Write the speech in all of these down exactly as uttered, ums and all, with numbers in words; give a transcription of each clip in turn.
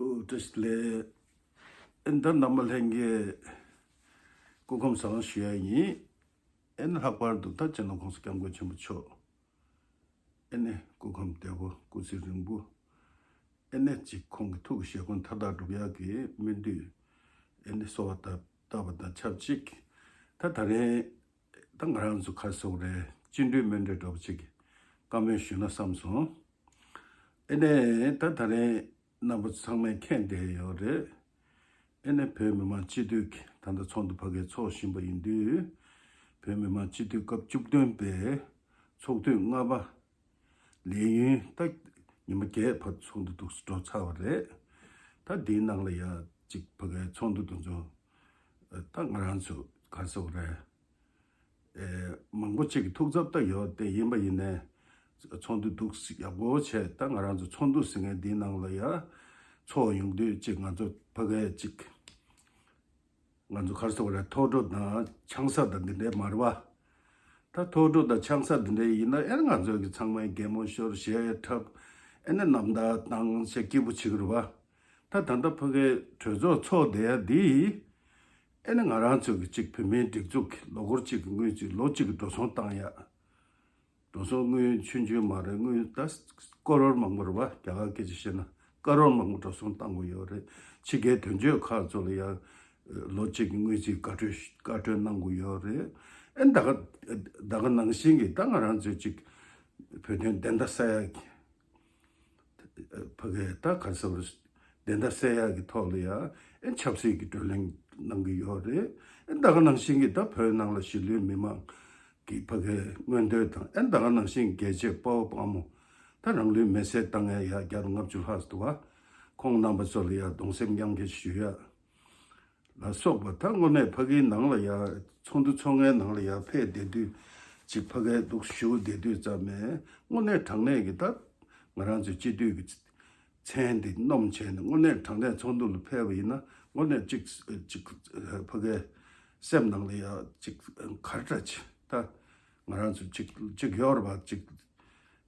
ཨོ་བཀྲ་ཤིས་བདེ་ལེགས། ཨེ་ད་རྣམ་པ་ལྷན་རྒྱས་སྐུ་ཁམས་བཟང་ཞུ་ཡ་ཡིན། ཨེ་ནི་ལྷག་པར་དུ་ད་སྤྱི་ནོར་༸གོང་ས་༸སྐྱབས་མགོན་ཆེན་པོ་མཆོག་ཨེ་ནི་སྐུ་ཁམས་བདེ་པོ་སྐུ་ཚེ་རིང་པོ། ཨེ་ནི་ཅིག་ཁོང་གི་ཐུགས་ཀྱི་བཞེད་དགོངས་མཐའ་དག་འགྲུབ་ཡག་གི་སྨོན་འདུན་ཨེ་ནི་གསོལ་བ་བཏབ་བཏབ་པ་དང་ཆབས་ཅིག་ད་ད་རེས་ད་ང་རང་ཚོ་ག་རེ་ཟེར་དགོས་རེད། སྤྱི་འཐུས་སྨོན་འདུན་འདྲ་པོ་ཅིག་བཀའ་མོལ་ཞུས་ན་བསམ་སོང་། ཨེ་ནས་ད་ད་རེས་རྣམ་པ་ཚང་མས་མཁྱེན་བསྡད་ཡོད་རེད། ཨེ་ནས་བོད་མི་མང་སྤྱི་འཐུས་ཀྱི་ད་ལྟ་ཚོགས་འདུ་ཕ་གིར་ཚོགས་བཞིན་པ་ཡིན་དུས། བོད་མི་མང་སྤྱི་འཐུས་སྐབས་བཅུ་བདུན་པའི་ཚོགས་དུས་ལྔ་པ་ལས་ཡུན་ད་ཉི་མ་བརྒྱད་བར་ཚོགས་འདུ་འདུག་སེ་འགྲོ་ཚར་བ་རེད། ད་འདིའི་ནང་ལ་ཡ་གཅིག་ཕ་གིའི་ཚོགས་འདུ་དེ་ཚོ་ད་ང་རང་ཚོ་ག་རེ་ཟེར་དགོས་རེད། ཨེ་མང་པོ་ཅིག་གི་ཐུགས་འཚབ་ད་ཡོད་དེ། ཡིན་པ་ཡིན་ནའི་ཚོགས་འདུ་འདུག་སེ་ཡག་པོ་བྱས། ད་ང་རང་ཚོ་ཚོགས་འདུ་ཟེར་མཁན་འདིའི་ནང་ལ་ཡ་ཚོགས་ཡོང་དུས་ཅིག་ང་ཚོ་ཕ་གིའི་ཅིག་ང་ཚོ་ག་རེ་ཟེར་དགོས་རེད། ཐོག་འགྲོ་དང་ཆང་ས་དང་འདི་འདྲའི་མ་རེད་བ། ད་ཐོག་འགྲོ་དང་ཆང་ས་འདི་འདྲའི་ཡིན་ན་ཨེ་ང་ཚོ་གི་ཚང་མས་གད་མོ་ཤོར། གཞས་འཁྲབ། ཨེ་ནས་རྣམ་ཐར་བཏང་བྱས་སྐྱིད་པོ་བྱེད་ཀྱི་རེད་བ། ད་ད་ལྟ་ཕ་གིའི་གྲོས་ཚོགས་ཚོགས་བསྡད་ཡ་འདི་ཨེ་ནས་ང་རང་ཚོ་གི་ཅིག་བོད་མིའི་སྒྲིག་འཛུགས་ཀྱི་ལོ་འཁོར་གཅིག་གི་དངུལ་ཅིག་ལོ་གཅིག་གི་འགྲོ་སོང་བཏང་ཡ། འགྲོ་སོང་དངུལ་ཆུང་ཆུང་མ་རེད། དངུལ་ད་ཀ་རོར་མང་པོ་རེད་བ། རྒྱ་གར་སྐད་ཆ་བཤད་ན་ཀ་རོར་མང་པོ་འགྲོ་སོང་བཏང་གི་ཡོད་རེད། ཕྱི་རྒྱལ་དོན་གཅོད་ཁག་ཚོ་ལ་ཡང་ལོ་གཅིག་གི་དངུལ་ཅིག་བཀའ་འཁྲོལ་བཀའ་འཁྲོལ་གནང་གི་ཡོད་རེད། ཨེ་ད་ག་ད་ག་ནང་བཞིན་གྱི་ད་ང་རང་ཚོས་ཅིག་བོད་དོན་བདེན་མཐའ་གསལ་ཡག་གི་ཕ་གིའི་ད་ག་རེ་ཟེར་བ་རེད། བདེན་མཐའ་གསལ་ཡག་གི་ཐོག་ལ་ཡང་ཨེ་ཆབ་སྲིད་ཀྱི་བགྲོ་གླེང་གནང་གི་ཡོད་རེད། ཨེ་ད་ག་ནང་བཞིན་གྱི་ད་བོད་ནང་ལ་གཞིས་ལུས་མི་མང་གི་ཕ་གིའི་མངོན་འདོད་དང་། ཨེ་ད་ག་ནང་བཞིན་རྒྱལ་གཅེས་དཔའ་བོ་དཔའ་མོ་ད་རང་ལུས་མེར་སྲེག་བཏང་མཁན་ཡ་བརྒྱ་དང་ལྔ་བཅུ་ལྷག་འདུག་བ། ཁོང་རྣམ་པ་ཚོ་ལ་ཡ་གདུང་སེམས་མཉམ་སྐྱེད་ཞུ་ཡ་ལ་སོགས་པ། ད་དངོས་གནས་ཕ་གིའི་ནང་ལ་ཡ་ཚོགས་འདུ་ཚོགས་མཁན་ནང་ལ་ཡ་ཕེབས་བསྡད་དུས་ཅིག་ཕ་གིར་འདུག་བཞུགས་བསྡད་དུས་ཙམ་ནས་དངོས་གནས་དྲང་གནས་ཀྱི་ད་ང་རང་ཚོའི་སྤྱི་འཐུས་ཀྱི་མཚན་འདི་སྣོམ་བྱས་ནས་དངོས་གནས་དྲང་གནས་ཚོགས་འདུ་ལ་ཕེབས་པ་ཡིན་ན་དངོས་གནས་ཅིག་ཅིག་ཕ་གིའི་སེམས་ནང་ལ་ཡ་ཅིག་ག་རེ་འདྲ་ཅིག་ད་ང་རང་ཚོ་ཅིག་ཅིག་ཡོད་རེད་པ། ཅིག་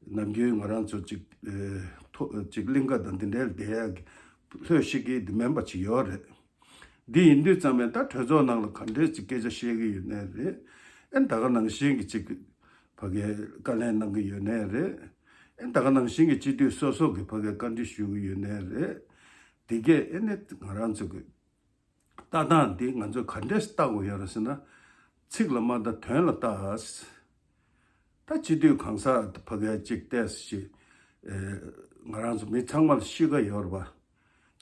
ནམ་རྒྱུན་ང་རང་ཚོ་ཅིག་ཨེ་ཐོ་ཅིག་གླིང་ག་དང་འདི་འདྲའི་བསྡད་ཡག་གི་ལྷོད་ཤིག་གི་འདི་མིན་པ་ཅིག་ཡོད་རེད། འདི་ཡིན་དུས་ཙམ་པས་ད་གྲོས་ཚོགས་ནང་ལ་ག་འདྲས་ཅིག་སྐད་ཆ་བཤད་ཀྱི་ཡོད་ནའི་རེད། ཨེ་ད་ག་ནང་བཞིན་གྱི་ཅིག་ཕ་གིར་བཀའ་ལན་གནང་གི་ཡོད་ནའི་རེད། ཨེ་ད་ག་ནང་བཞིན་གྱི་སྤྱི་འཐུས་སོ་སོ་གི་ཕ་གིར་བཀའ་འདྲི་ཞུ་གི་ཡོད་ནའི་རེད། འདི་གས་ཨེ་ནས་ང་རང་ཚོ་གི་ལྟ་སྟངས་འདི་ང་ཚོས་ག་འདྲས་ལྟ་དགོས་ཡོད་རེད་ཟེར་ན། ཚིག་ལ་མ་ལྟ་དོན་ལ་ལྟ། ད་སྤྱི་འཐུས་གང་ཟག་ཕ་གིར་གཅིག་བལྟས་ཤིག་ཨེ་ང་རང་ཚོ་མི་ཚང་མ་ལ་གཤིས་ཀ་ཡོད་རེད་པ།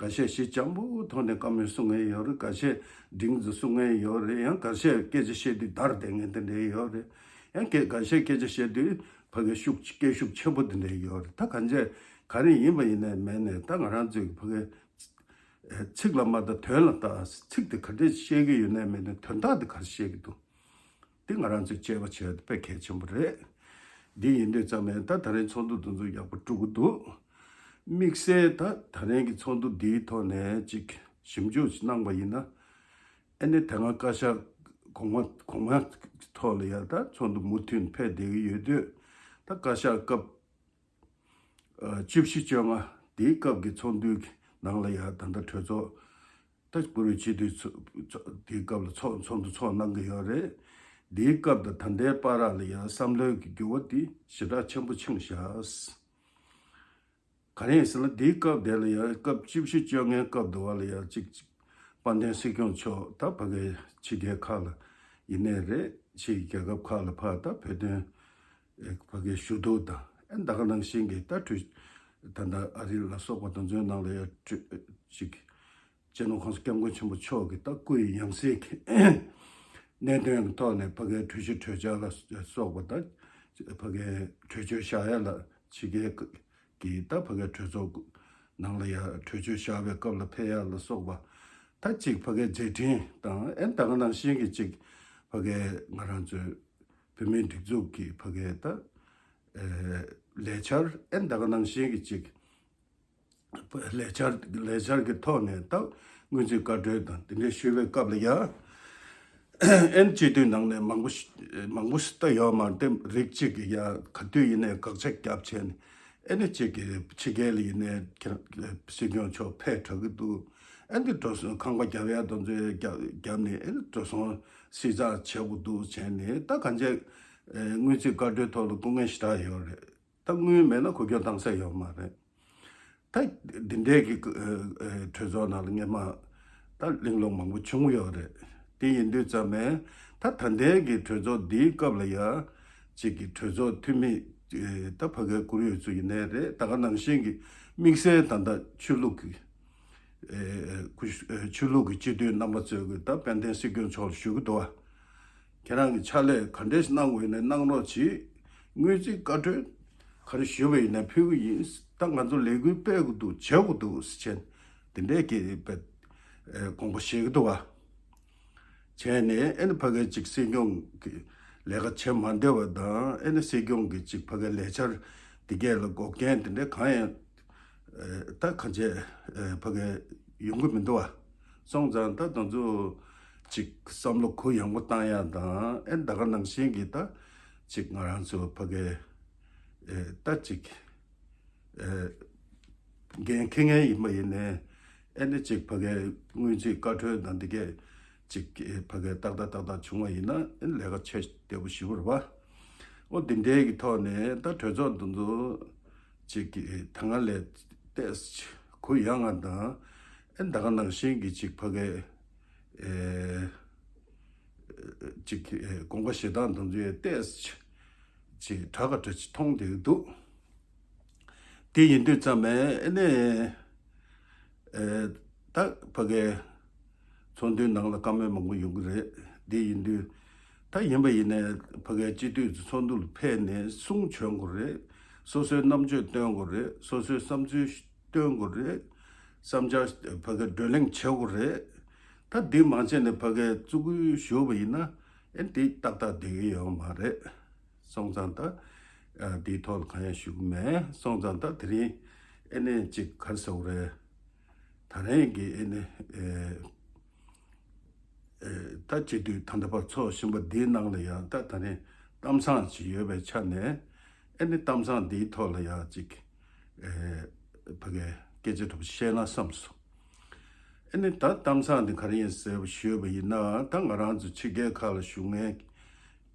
འགའ་ཤས་གཤིས་འཇམ་པོ་ཐོག་ནས་བཀའ་མོལ་གསུང་མཁན་ཡོད་རེད། འགའ་ཤས་འབྲིང་ཙམ་གསུང་མཁན་ཡོད་རེད། ཡང་འགའ་ཤས་སྐད་ཆ་བཤད་དུས་འདར་བསྡད་མཁན་དེ་འདྲ་ཡོད་རེད། ཡང་སྐད་འགའ་ཤས་སྐད་ཆ་བཤད་དུས་ཕ་གིར་ཤུགས་སྐད་ཤུགས་ཆེན་པོ་དེ་འདྲ་ཡོད་རེད། ད་གང་ཅི་ག་རེ་ཡིན་པ་ཡིན་ནའི་མིན་ནའི་ད་ང་རང་ཚོའི་ཕ་གིར་ཚིག་ལ་མ་ལྟ་དོན་ལ་ལྟ། ཚིག་དེ་ག་འདྲས་བཤད་ཀྱི་ཡོད་ནའི་མིན་ནའི་དོན་དག་དེ་ག་རེ་བཤད་ཀྱི་འདུག་འདི་ང་རང་ཚོས་དཔྱད་པ་བྱས་དཔེ་གལ་ཆེན་པོ་རེད། འདི་ཡིན་དུས་ཙམ་ནས་ད་ད་རིང་ཚོགས་འདུ་འདི་ཚོ་ཡག་པོ་འགྲོ་གི་འདུག་དམིགས་བསལ་ད་ད་རིང་གི་ཚོགས་འདུ་འདིའི་ཐོག་ནས་ཅིག་ཞིབ་འཇུག་ཅིག་གནང་པ་ཡིན་ན། ཨ་ནི་དེ་སྔ་བཀའ་ཤག་གོང་མ་གོང་མ་ཐོག་ལ་ཡ་ད་ཚོགས་འདུ་མུ་མཐུད་ཕེབས་བསྡད་ཀྱི་ཡོད་དུས། ད་བཀའ་ཤག་སྐབས་ཨ་བཅུ་བཞི་བཅོ་ལྔ་དེའི་སྐབས་ཀྱི་ཚོགས་འདུའི་ནང་ལ་ཡ་ད་ལྟ་གྲོས་ཚོགས་ད་བཀུར་འོས་སྤྱི་འཐུས་ཚོ་ཚོ་དེའི་སྐབས་ལ་ཚོགས་ཚོགས་འདུ་ཚོགས་གནང་གི་ཡོད་རེད། དེའི་སྐབས་དང་ད་ལྟའི་བར་ལ་ཡ་བསམ་བློའི་གི་འགྱུར་བ་དེ་ཞེ་དྲག་ཆེན་པོ་ཕྱིན་བཞག་ག་རེ་ཡིན་ཟེར་ན། དེའི་སྐབས་དེ་ལ་ཡང་སྐབས་བཅུ་བཞི་བཅོ་ལྔའི་སྐབས་དུ་བ་ལ་ཡང་གཅིག་དཔལ་ལྡན་སྲིད་སྐྱོང་མཆོག་ད་ཕ་གིའི་ཕྱི་རྒྱལ་ཁག་ལ་ཡིན་ནའི་རེད། ཕྱིའི་རྒྱལ་ཁབ་ཁག་ལ་ཕར་ད་བོད་དོན་ཨེ་ཕ་གིའི་ཞུ་གཏུག་དང་ཨེ་ད་ག་ནང་བཞིན་གྱི་ད་གྲོས་ད་ད་ཨ་རི་ལ་སོགས་པ་དེ་ཚོའི་ནང་ལ་ཡང་གྲོས་ཅིག་སྤྱི་ནོར་༸གོང་ས་༸སྐྱབས་མགོན་ཆེན་པོ་མཆོག་གི་ད་སྐུ་ཡི་ཡང་སྲིད་ཀྱི་གནད་དོན་གྱི་ཐོག་ནས་ཕ་གིའི་གྲོས་གཞི་གྲོས་འཆར་ལ་སོགས་པ་དང་། ཕ་གིའི་གྲོས་ཆོད་བཞག་ཡ་ལ་ཕྱི་རྒྱལ་གྱི་ད་ཕ་གིའི་གྲོས་ཚོགས་ནང་ལ་ཡ་གྲོས་ཆོད་བཞག་པའི་སྐབས་ལ་ཕེབས་ཡ་ལ་སོགས་པ། ད་གཅིག་ཕ་གིའི་མཛད་འཕྲིན་དང་ཨེ་ད་ག་ནང་བཞིན་གྱི་གཅིག་ཕ་གིའི་ང་རང་ཚོའི་བོད་མིའི་སྒྲིག་འཛུགས་ཀྱི་ཕ་གིའི་ད་ལས་འཆར་ཨེ་ད་ག་ནང་བཞིན་གྱི་གཅིག་ལས་འཆར་ལས་འཆར་གྱི་ཐོག་ནས་ད་སྔོན་རྩིས་བཀའ་འཁྲོལ་དང་དེ་འདྲའི་ཞུས་པའི་སྐབས་ལ་ཡ། ཨེན་སྤྱི་འཐུས་ནང་ནས་མང་པོ་ཞིག་མང་པོ་ཞིག་ད་ཡོད་མ་རེད་དེ། རིགས་གཅིག་གིས་ཡ་ག་དུས་ཡིན་ནའི་དགག་བྱ་རྒྱབ་བྱས་ནས་ ཨེ་ནི་གཅིག་གི་ཕྱི་རྒྱལ་ལ་ཡིན་ནའི་ཁྱེད་རང་སྲིད་སྐྱོང་མཆོག་ཕེབས་དྲག་གི་འདུག་ཨེ་འདི་འགྲོ་སོང་ཁང་པ་རྒྱབ་ཡ་དེ་ཚོ་རྒྱབ་རྒྱབ་ནས་ཨེ་འདི་འགྲོ་སོང་བསྲི་ཚགས་བྱེད་དགོས་འདུག་བྱས་ནས། ད་གང་ཅི་དངུལ་རྩིས་བཀའ་འཁྲོལ་ཐོག་ལ་སྐུ་ངལ་ཞེ་དྲག་ཡོད་རེད། ད་དངུལ་མེད་ན་འགུལ་སྐྱོད་གཏང་ས་ཡོད་མ་རེད། ད་འདི་འདྲའི་གི་ཨ་ཨ་གྲོས་ཚོགས་ནང་ལ་སྔས་མ་ད་གླེང་སློང་མང་པོ་བྱུང་ཡོད་རེད། དེ་ཡིན་དུས་ཙམ་ནས་ད་ད་ལྟའི་གི་གྲོས་ཚོགས་འདིའི་སྐབས་ལ་ཡ་གཅིག་གི་གྲོས་ཚོགས་འཐུས་མི་ཨེ་ད་ཕ་གིའི་བཀུར་འོས་ཚོ་ཡིན་ནའི་རེད། ད་ག་ནང་བཞིན་གི་དམིགས་བསལ་ད་ལྟ་ཆོས་ལུགས་ཀྱི་ཨེ་ཨེ་ཆོས་ལུགས་ཀྱི་སྤྱི་འཐུས་རྣམ་པ་ཚོས་གི་ད་དཔལ་ལྡན་སྲིད་སྐྱོང་མཆོག་ལ་ཞུ་གི་འདུག་བ། ཁྱེད་རང་གི་ཕྱག་ལས་ག་འདྲས་གནང་དགོས་ཡིན་ན་གནང་རོགས་གྱིས། དངུལ་རྩིས་བཀའ་འཁྲོལ་ག་རེ་ཞུས་པ་ཡིན་ན་ཕུལ་གི་ཡིན། ད་ང་ཚོ་ལས་འགུལ་སྤེལ་དགོས་འདུག་བྱེད་དགོས་འདུག་ཟེར་བྱས་དེ་འདྲས་ཀྱི་དཔེ་དགོངས་པ་བཞེས་ཀྱི་འདུག་བ། བྱས་ནས་ཨེ་ནི་ཕ་གིའི་ཅིག་སྲིད་སྐྱོང་གི་ལས་ཀ་བྱེད་མ་འདོད་པ་དང་། ཨེ་ནི་སྲིད་སྐྱོང་གི་ཅིག་ཕ་གིའི་ལས་འཆར་འདི་གས་ལ་འགོག་རྐྱེན་དེ་འདྲས་གང་ཡང་ཨེ་ད་གང་བྱས་ཨེ་ཕ་གི་ཡོང་གི་མི་འདུག་བ། སོང་ཙང་ད་དེ་ཚོ་ཅིག་བསམ་བློ་གུ་ཡངས་པོ་བཏང་ཡ་དང་། ཨེ་ད་ག་ནང་བཞིན་གྱི་ད་ཅིག་ང་རང་ཚོ་ཕ་གི་ཨེ་ད་ཅིག་ཨེ་འགན་འཁྱེར་མཁན་ཡིན་པ་ཡིན་ནའི། ཨེ་ནི་ཅིག་ཕ་གིའི་དངུལ་རྩིས་བཀའ་འཁྲོལ་དང་འདི་གས་ཅིག་ཨེ་ཕ་གིའི་ཏག་ཏག་ཏག་ཏག་བྱུང་བ་ཡིན་ན་ཨེ་ནི་ལས་ཀ་བྱེད་བདེ་པོ་ཞེ་པོ་རེད་བ། ཨོ་འདི་འདྲའི་གི་ཐོག་ནས་ད་གྲོས་ཚོགས་འདི་ཚོ་ཅིག་གི་ད་སྔ་ལས་ཏོག་ཙམ་གུ་ཡངས་པ་དང་། ཨེ་ད་ག་ནང་བཞིན་གྱི་ཅིག་ཕ་གིའི་ཨེ་ཅིག་གི་ཨེ་དགོངས་པ་བཞེས་སྟངས་དེ་ཚོ་ཡང་ཏོག་ཙམ་ཅིག་དྲག་ག་འདྲ་ཅིག་མཐོང་བསྡད་ཀྱི་འདུག་དེ་ཡིན་དུས་ཙམ་ནས་ཨེ་ནས་ཨེ་ད་ཕ་གིའི་ཚོགས་འདུའི་ནང་ལ་བཀའ་མོལ་མང་པོ་ཡོང་གི་རེད། དེ་ཡིན་དུས་ད་ཡིན་པ་ཡིན་ནའི་ཕ་གིའི་སྤྱི་འཐུས་ཚོགས་འདུ་ལ་ཕེབས་ནས་གསུང་བྱོན་དགོས་རེད། སོ་སོའི་རྣམ་དཔྱོད་སྟོན་དགོས་རེད། སོ་སོའི་བསམ་ཚུལ་སྟོན་དགོས་རེད། བསམ་འཆར་ཕ་གིར་བགྲོ་གླེང་བྱེད་དགོས་རེད། ད་འདི་མ་བྱས་ནས་ཕ་གིར་བཙུགས་ཁུལ་ཞུས་པ་ཡིན་ན་ཨེ་འདི་ཏག་ཏག་བསྡད་ཀྱི་ཡོད་མ་རེད། སོང་ཙང་ད་ཨ་འདིའི་ཐོག་ལ་གང་ཡང་ཞུ་གི་མེད། སོང་ཙང་ད་དེ་རིང་ཨེ་ནས་ཅིག་ག་རེ་ཟེར་དགོས་རེད། ད་རིང་གི་ཨེ་ནས་ཨེ་ཨེ་ད་སྤྱི་འཐུས་ད་ལྟ་བར་ཚོགས་བཞིན་པ་འདིའི་ནང་ལ་ཡང་ད་ད་རིང་གཏམ་བཟང་ཅིག་ཡོད་པའི་ཆ་ནས། ཨེ་ནི་གཏམ་བཟང་འདིའི་ཐོག་ལ་ཡང་ཅིག་ཨེ་ཕ་གིའི་སྐད་ཆ་འདྲ་པོ་བཤད་ན་བསམ་སོང་། ཨེ་ནི་ད་གཏམ་བཟང་འདི་ག་རེ་ཡིན་ཟེར་བ་ཞུས་པ་ཡིན་ན། ད་ང་རང་ཚོ་ཕྱི་རྒྱལ་ཁག་ལ་བཞུགས་མཁན་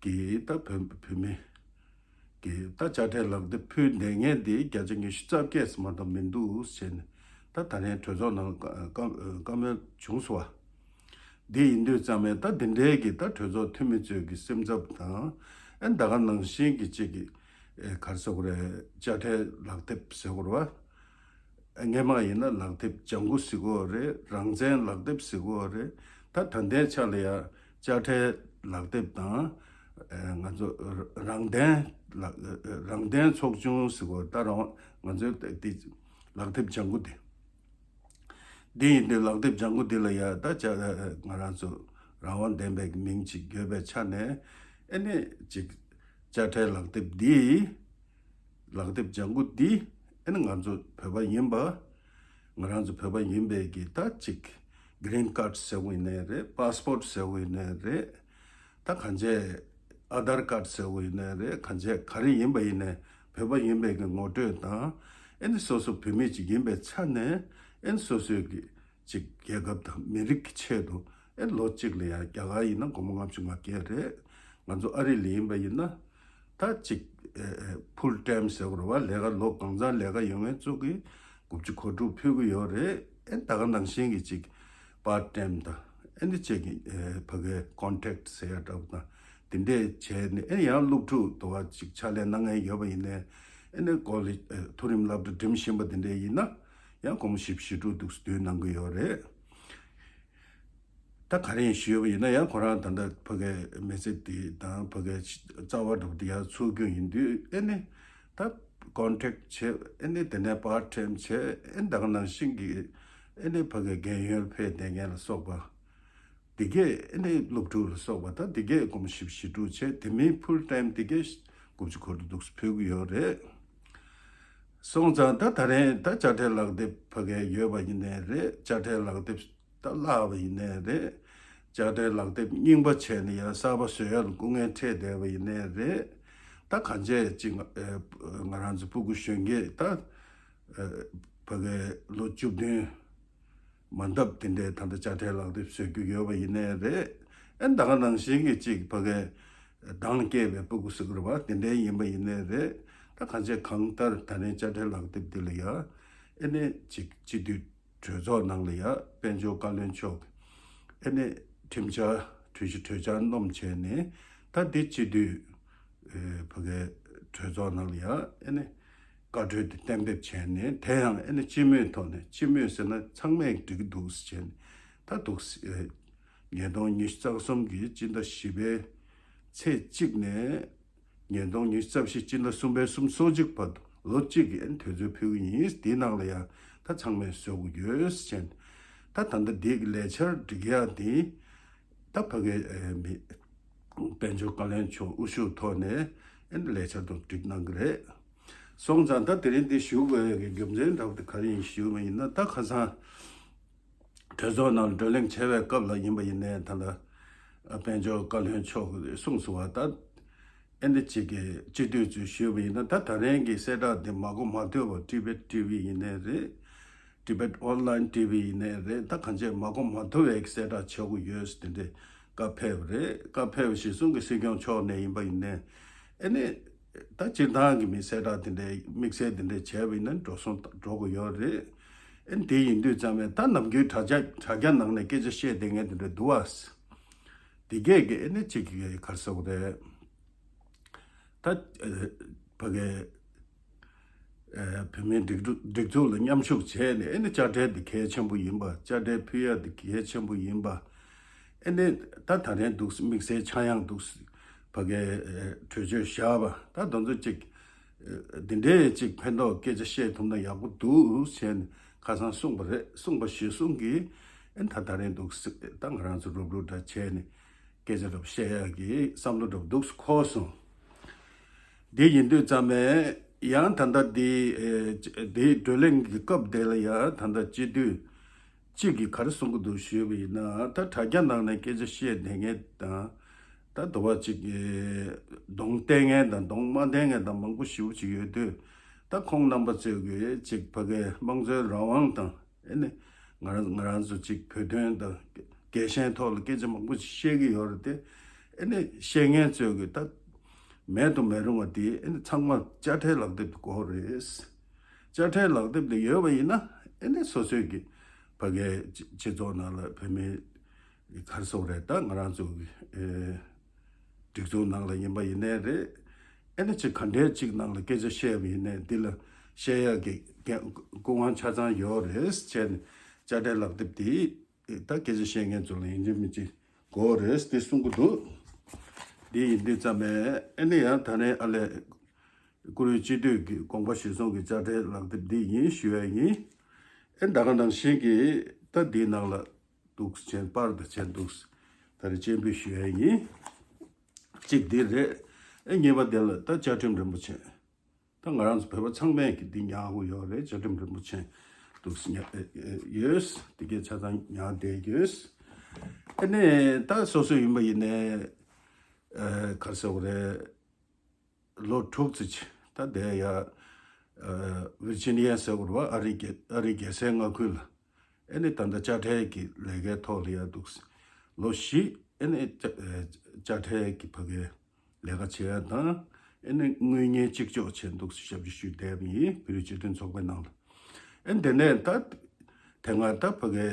གྱི་ད་བོད་བོད་མི་གི་ད་དཔྱ་ཁྲལ་ལག་དེབ་ཕུལ་བསྡད་མཁན་དེ་བརྒྱ་ཆ་ཉི་ཤུ་རྩ་བརྒྱད་ཙམ་མ་གཏོགས་མི་འདུག་ཟེར་ནས། ད་ད་རིང་གྲོས་ཚོགས་ནང་བཀའ་བཀའ་བཀའ་མོལ་བྱུང་སོང་བ། འདི་ཡིན་དུས་ཙམ་ནས་ད་འདི་འདྲའི་གི་ད་གྲོས་ཚོགས་འཐུས་མི་ཚོས་གི་སེམས་འཚབ་དང་། ཨེ་ད་ག་ནང་བཞིན་གི་ཅིག་གི་ཨེ་ག་རེ་ཟེར་དགོས་རེད། དཔྱ་ཁྲལ་ལག་དེབ་ཟེར་དགོས་རེད་བ། སྔས་མ་ཡིན་ན་ལག་དེབ་ལྗང་གུ་ཟེར་གྱི་ཡོད་རེད། རང་བཙན་ལག་དེབ་ཟེར་གྱི་ཡོད་རེད། ད་ད་ལྟའི་ཆ་ལ་ཡ་དཔྱ་ཁྲལ་ལག་དེབ་དང་། ཨེ་ང་ཚོ་རང་བདེན་ལག་རང་བདེན་ཚོགས་ཆུང་ཟེར་གྱི་ཡོད། ད་རང་ང་ཚོའི་དེ་ལག་དེབ་ལྗང་གུ་དེ། འདི་ཡིན་དུས་ལག་དེབ་ལྗང་གུ་འདི་ལ་ཡ་ད་ཅ་ང་རང་ཚོ་རང་དབང་ལྡན་པའི་མིང་ཅིག་ཡོད་པའི་ཆ་ནས། ཨེ་ནས་ཅིག་དཔྱ་ཁྲལ་ལག་དེབ་འདི། ལག་དེབ་ལྗང་གུ་འདི་ཨེ་ནི་ང་ཚོ་བོད་པ་ཡིན་པ། ང་རང་ཚོ་བོད་པ་ཡིན་པའི་གི་ད་ཅིག་གི་རིན་ཁཌ་ཟེར་བ་ཡིན་ནའི་རེད། པཱ་སི་པོར་ཊི་ཟེར་བ་ཡིན་ནའི་རེད། ད་གང་བྱས་ཨ་དྷར་ཁཌ་ཟེར་བ་ཡིན་ནའི་རེད། གང་བྱས་ག་རེ་ཡིན་པ་ཡིན་ནའི་བོད་པ་ཡིན་པའི་གི་ངོ་སྤྲོད་དང་། ཨེ་ནི་སོ་སོ་བོད་མི་ཅིག་ཡིན་པའི་ཆ་ནས་ཨེ་ནི་སོ་སོའི་གི་ཅིག་རྒྱལ་ཁབ་དང་མི་རིགས་ཀྱི་ཆེད་དུ། ཨེ་ལོ་གཅིག་ལ་ཡང་རྒྱ་གར་ཡིན་ན་སྒོར་མོ་ལྔ་བཅུ་ང་བརྒྱད་རེད། ང་ཚོ་ཨ་རི་ལ་ཡིན་པ་ཡིན་ན་ད་ཅིག་ཨེ་ཨེ་ཕུལ་ཊེམ་ཟེར་བ་རེད་བ། ལས་ཀ་ལོ་གང་ཚང་ལས་ཀ་ཡོད་མཁན་ཚོ་གིས་དགུ་བཅུ་གོ་དྲུག་ཕུལ་གྱི་ཡོད་རེད། ཨེ་ད་ག་ནང་བཞིན་གྱི་ཅིག་པཱར་ཊེམ་དང་། ཨེ་འདི་བཅས་ཀྱི་ཨེ་ཕ་གིའི་ཀོན་ཊེག་ཊི་ཟེར་ཡ་འདྲ་པོ་དང་། དེ་འདྲས་བྱས་ནས་ཨེ་ཡང་སློབ་ཕྲུག་དུ་བ་ཅིག་ཕྱག་ལས་གནང་མཁན་ཡོད་པ་ཡིན་ནའི། ཨེ་ནས་ཀོ་ལེཇ་ཨེ་མཐོ་རིམ་སློབ་གྲྭ་འགྲིམ་བཞིན་པ་དེ་འདྲས་ཡིན་ན་ཡང་སྒོར་མོ་བཞི་བཅུ་ཞེ་དྲུག་འདུག་སེ་བསྡུ་གནང་གི་ཡོད་རེད། ད་ག་རེ་ཡིན་ཞུས་པ་ཡིན་ན། ཡང་ཁོ་རང་ད་ལྟ་ཕ་གིའི་མི་ཚེ་འདི་དང་ཕ་གིའི་རྩ་བ་འདྲ་པོ་འདི་ཡར་ཚུགས་རྒྱུ་ཡིན་དུས། ཨེ་ནི་ད་ཀོན་ཊེག་ཊི་བྱས། ཨེ་ནི་དེ་ནས་པཱར་ཊེམ་བྱས། ཨེ་ནི་ད་ག་ནང་བཞིན་གྱི་ཨེ་ནི་ཕ་གིའི་རྒན་ཡོལ་ཕེབས་བསྡད་མཁན་ལ་སོགས་པ་འདི་གས། ཨེ་ནི་སློབ་ཕྲུག་ལ་སོགས་པ་ད་འདི་གས་སྒོར་མོ་བཞི་བཅུ་ཞེ་དྲུག་བྱས། དེ་མིན་ཕུལ་ཊེམ་འདི་གས་དགུ་བཅུ་གོ་དྲུག་འདུག་སེ་ཕུལ་གྱི་ཡོད་རེད། སོང་ཙང་ད་ད་རིང་ད་དཔྱ་ཁྲལ་ལག་དེབ་ཕ་གིའི་ཡོད་པ་ཡིན་ནའི་རེད། དཔྱ་ཁྲལ་ལག་དེབ་ད་བརླག་པ་ཡིན་ནའི་རེད། དཔྱ་ཁྲལ་ལག་དེབ་རྙིང་པ་བྱས་ནས་ཡང་གསར་པ་བཟོ་ཡ་ལ་སྐུ་ངལ་འཕྲད་བསྡད་པ་ཡིན་ནའི་རེད། ད་གང་བྱས་ཅིག་ང་ཨེ་ང་རང་ཚོ་སྤུ་གུ་གཞོན་སྐྱེས་ད་ཨེ་ཕ་གི་ལོ་བཅུ་བདུན་མ་འདབ་དེ་འདྲའི་ད་ལྟ་དཔྱ་ཁྲལ་ལག་དེབ་བཟོ་རྒྱུ་ཡོད་པ་ཡིན་ནའི་རེད། ཨེ་ད་ག་ནང་བཞིན་གྱི་ཅིག་ཕ་གི་འདང་སྐྱེས་པའི་སྤུ་གུ་ཟེར་དགོས་རེད་པ། དེ་འདྲའི་ཡིན་པ་ཡིན་ནའི་རེད། ད་གང་བྱས་གང་ལྟར་ད་ནས་དཔྱ་ཁྲལ་ལག་དེབ་འདི་ལ་ཡ་ཨེ་ནས་ཅིག་སྤྱི་འཐུས་གྲོས་ཚོགས་ནང་ལ་ཡ་དཔལ་འབྱོར་བཀའ་བློན་མཆོག་ཨེ་ནས་ཁྲིམས་འཆར་གྲོས་གཞི་གྲོས་འཆར་སྣོམ་བྱས་ནས་ད་འདི་སྤྱི་འཐུས་ཨེ་ཕ་གི་གྲོས་ཚོགས་ནང་ལ་ཡ་ཨེ་ནས་བཀའ་འཁྲོལ་དེ་གཏན་འབེབས་བྱས་ནས། དེ་ཡང་ཨེ་ནས་སྤྱི་མོས་ཐོག་ནས། སྤྱི་མོས་ཟེར་ན་ཚང་མས་འགྲིག་གི་འདུག་ཟེར་བྱས་ནས་ད་འདུག་ཟེར། ཉིས་སྟོང་ཉི་ཤུ་རྩ་གསུམ་གྱི་སྤྱི་ཟླ་བཞི་པའི་ཚེས་གཅིག་ནས་ཉིས་སྟོང་ཉི་ཤུ་རྩ་བཞི་སྤྱི་ཟླ་གསུམ་པའི་གསུམ་སོ་གཅིག་བར་དུ་ལོ་གཅིག་གི་ཨེ་ནས་དུས་ཚོད་ཕུལ་གྱི་ཡིན། དེའི་ནང་ལ་ཡང་ད་ཚང་མས་བཟོ་དགོས་ཡོད་ཟེར་བྱས་ནས། ད་ད་ལྟ་འདི་གི་ལས་འཆར་སྒྲིག་ཡག་འདི་ད་ཕ་གི་ཨེ་མི་དཔལ་འབྱོར་བཀའ་བློན་མཆོག་དབུ་བཞུགས་ཐོག་ནས་ཨེ་ནས་ལས་འཆར་དང་སྒྲིག་གནང་གི་རེད། སོང་ཙང་ད་དེ་རིང་འདི་ཞུ་དགོས་ཡག་གི་རྒྱུ་མཚན་འདྲ་བོ་དེ་ག་རེ་ཡིན་ཞུས་པ་ཡིན་ན། ད་ཁ་སང་གྲོས་ཚོགས་ནང་བགྲོ་གླེང་བྱས་པའི་སྐབས་ལ་ཡིན་པ་ཡིན་ནའི་ད་ལྟ་དཔལ་འབྱོར་བཀའ་བློན་མཆོག་གིས་གསུངས་སོང་བ། ད་ཨེ་འདི་གཅིག་གི་སྤྱི་འཐུས་ཚོས་ཞུས་པ་ཡིན་ན། ད་ད་རིང་གི་གསལ་བསྒྲགས་འདི་མ་གོ་མ་ཐོས་པ། ཊི་བེཊ་ཊི་ཝི་ཡིན་ནའི་རེད། ཊི་བེཊ་ཨོན་ལའིན་ཊི་ཝི་ཡིན་ནའི་རེད། ད་གང་བྱས་མ་གོ་མ་ཐོས་པའི་གསལ་བསྒྲགས་བྱེད་དགོས་ཡོད་ཟེར་དེ་འདྲའི་བཀའ་ཕེབས་པ་རེད། བཀའ་ཕེབས་པ་གཞིར་བཟུང་གི་སྲིད་སྐྱོང་མཆོག་ནས་ཡིན་པ་ཡིན་ནའི་ཨེ་ནི་ད་སྤྱིར་བཏང་གི་མི་གསལ་བསྒྲགས་དེ་འདྲའི་དམིགས་བསལ་དེ་འདྲའི་བྱས་པ་ཡིན་ན་འགྲོ་སོང་འགྲོ་དགོས་ཡོད་རེད། ཨེ་ནི་དེ་ཡིན་དུས་ཙམ་ནས་ད་ནམ་རྒྱུན་དྲ་རྒྱ་དྲ་རྒྱ་ནང་ནས་སྐད་ཆ་བཤད་བསྡད་མཁན་དེ་འདྲ་འདུག་བ། དེ་གས་ཀྱི་ཨེ་ནི་གཅིག་གི་ག་རེ་ཟེར་དགོས་རེད། ད་ཨེ་ཕ་གི་ཨེ་བོད་མིའི་སྒྲིག་འཛུགས་སྒྲིག་འཛུགས་ལ་མཉམ་ཞུགས་བྱས་ནས་ཨེ་ནི་དཔྱ་ཁྲལ་འདི་གལ་ཆེན་པོ་ཡིན་པ། དཔྱ་ཁྲལ་ཕུལ་ཡག་འདི་གལ་ཆེན་པོ་ཡིན་པ། ཨེ་ནི་ད་ད་རིང་འདུག་དམིགས་བསལ་ཆག་ཡང་འདུག་ཕ་གིའི་ཨེ་གྲོས་ཆོད་བཞག་པ། ད་དེ་ཚོ་ཅིག་ཨེ་འདི་འདྲའི་ཅིག་ཕན་ཐོགས་སྐད་ཆ་བཤད་ཐུབ་ན་ཡག་པོ་འདུག་ཟེར་ནས་ཁ་སང་གསུངས་པ་རེད། གསུངས་པ་གཞིར་བཟུང་གིས་ཨེ་ནི་ད་ད་རིང་འདུག་ད་ང་རང་ཚོ་རུབ་རུབ་འདྲ་བྱས་ནས་སྐད་ཆ་འདྲ་པོ་བཤད་ཡག་གི་བསམ་བློ་འདྲ་པོ་འདུག་འཁོར་སོང་། དེ་ཡིན་དུས་ཙམ་ནས་ཡང་ད་ལྟ་འདི་ཨེ་འདི་བགྲོ་གླེང་གི་སྐབས་དེ་ལ་ཡང་ད་ལྟ་སྤྱི་འཐུས་གཅིག་གིས་ག་རེ་གསུང་གི་འདུག་ཞུས་པ་ཡིན་ན། ད་དྲ་རྒྱ་ནང་ནས་སྐད་ཆ་བཤད་བསྡད་མཁན་དང་། ད་དུ་བ་གཅིག་གིས་གདོང་བསྟན་མཁན་དང་གདོང་མ་བསྟན་མཁན་དང་མང་པོ་ཞེ་པོ་ཅིག་ཡོད་དུས། ད་ཁོང་རྣམ་པ་ཚོས་གི་ཅིག་ཕ་གིའི་དམངས་གཙོའི་རང་དབང་དང་། ཨེ་ནི་ང་རང་ང་རང་ཚོ་ཅིག་བོད་དོན་དང་རྒྱལ་ཞེན་ཐོག་ལ་སྐད་ཆ་མང་པོ་ཞིག་བཤད་ཀྱི་ཡོད་རེད་དེ། ཨེ་ནི་བཤད་མཁན་ཚོས་གི་ད་མེད་དུ་མི་རུང་བ་དེ་ཨེ་ནི་ཚང་མ་དཔྱ་ཁྲལ་ལག་དེབ་དེ་དགོས་རེད། དཔྱ་ཁྲལ་ལག་དེབ་དེ་ཡོད་པ་ཡིན་ན་ཨེ་ནི་སོ་སོའི་གི་ཕ་གིའི་སྤྱི་སྤྱི་ཚོགས་ནང་ལ་བོད་མི་ག་རེ་ཟེར་དགོས་རེད། ད་ང་རང་ཚོ་གི་ཨེ་སྒྲིག་འཛུགས་ནང་ལ་ཡིན་པ་ཡིན་ནའི་རེད། ཨེ་ནི་ཅིག་ག་འདྲའི་ཅིག་ནང་ལ་སྐད་ཆ་བཤད་པ་ཡིན་ནའི་འདི་ལ་བཤད་ཡག་གི་སྐུ་དབང་ཆ་ཚང་ཡོད་རེད་བྱས་ནས་དཔྱ་ཁྲལ་ལག་དེབ་དེ་ད་སྐད་ཆ་བཤད་མཁན་ཚོ་ལ་ཡིན་གཅིག་མིན་གཅིག་དགོས་རེད་དེ་གསུང་གི་འདུག་དེ་ཡིན་དུས་ཙམ་ནས་ཨེ་ནི་ཡང་ད་ནས་ཨ་ལས་བཀུར་འོས་སྤྱི་འཐུས་ཀྱི་དགོངས་པ་གཞིར་བཟུང་གི་དཔྱ་ཁྲལ་ལག་དེབ་འདི་ཡིན་ཞུ་ཡ་ཡིན། ཨེ་ད་ག་ནང་བཞིན་གྱི་ད་འདིའི་ནང་ལ་འདུག་ཅན་པར་དུ་ཅན་འདུག་ད་རེ་སྤྱན་འབུལ་ཞུ་ཡ་ཡིན། གཅིག་འདི་རེད། ཨེ་གཉིས་པ་དེ་ལ་ད་བཅའ་ཁྲིམས་རིན་པོ་ཆེ། ད་ང་རང་ཚོ་བོད་པ་ཚང་མས་ཀྱི་འདི་ཉར་དགོས་ཡོད་རེད། བཅའ་ཁྲིམས་རིན་པོ་ཆེ་འདུག་ཉར་ཡོད། དེ་གའི་ཆ་ཚང་ཉར་བསྡད་ཡོད། ཨ་ནི་ད་སོ་སོ་ཡིན་པ་ཡིན་ནའི་ཨ་ག་རེ་ཟེར་དགོས་རེད། ལོ་དྲུག་ཙམ་ཅིག་ད་བསྡད་ཡ། ཨ་ཝིར་ཇི་ནི་ཡ་ཟེར་དགོས་རེད་པ། ཨ་རིའི་རྒྱལ་ཨ་རིའི་རྒྱལ་སའི་མངའ་ཁུལ་ལ་ཨེ་ནི་ད་ལྟ་དཔྱ་ཁྲལ་གྱི་ལས་ཀའི་ཐོག་ལ་ཡ་འདུག་ལོ་བཞི་ཨེ་ནི་དཔྱ་ཨེ་དཔྱ་ཁྲལ་གྱི་ཕ་གིའི་ལས་ཀ་བྱེད་ཡ་དང་། ཨེ་ནི་དངུལ་གཉེར་གཅིག་ལྕོགས་བྱས་འདུག་ཞབས་ཕྱི་ཞུས་བསྡད་པ་ཡིན། བོད་རིགས་སྤྱི་མཐུན་ཚོགས་པའི་ནང་ལ། ཨེ་དེ་ནས་ད་དེ་སྔ་ད་ཕ་གིའི་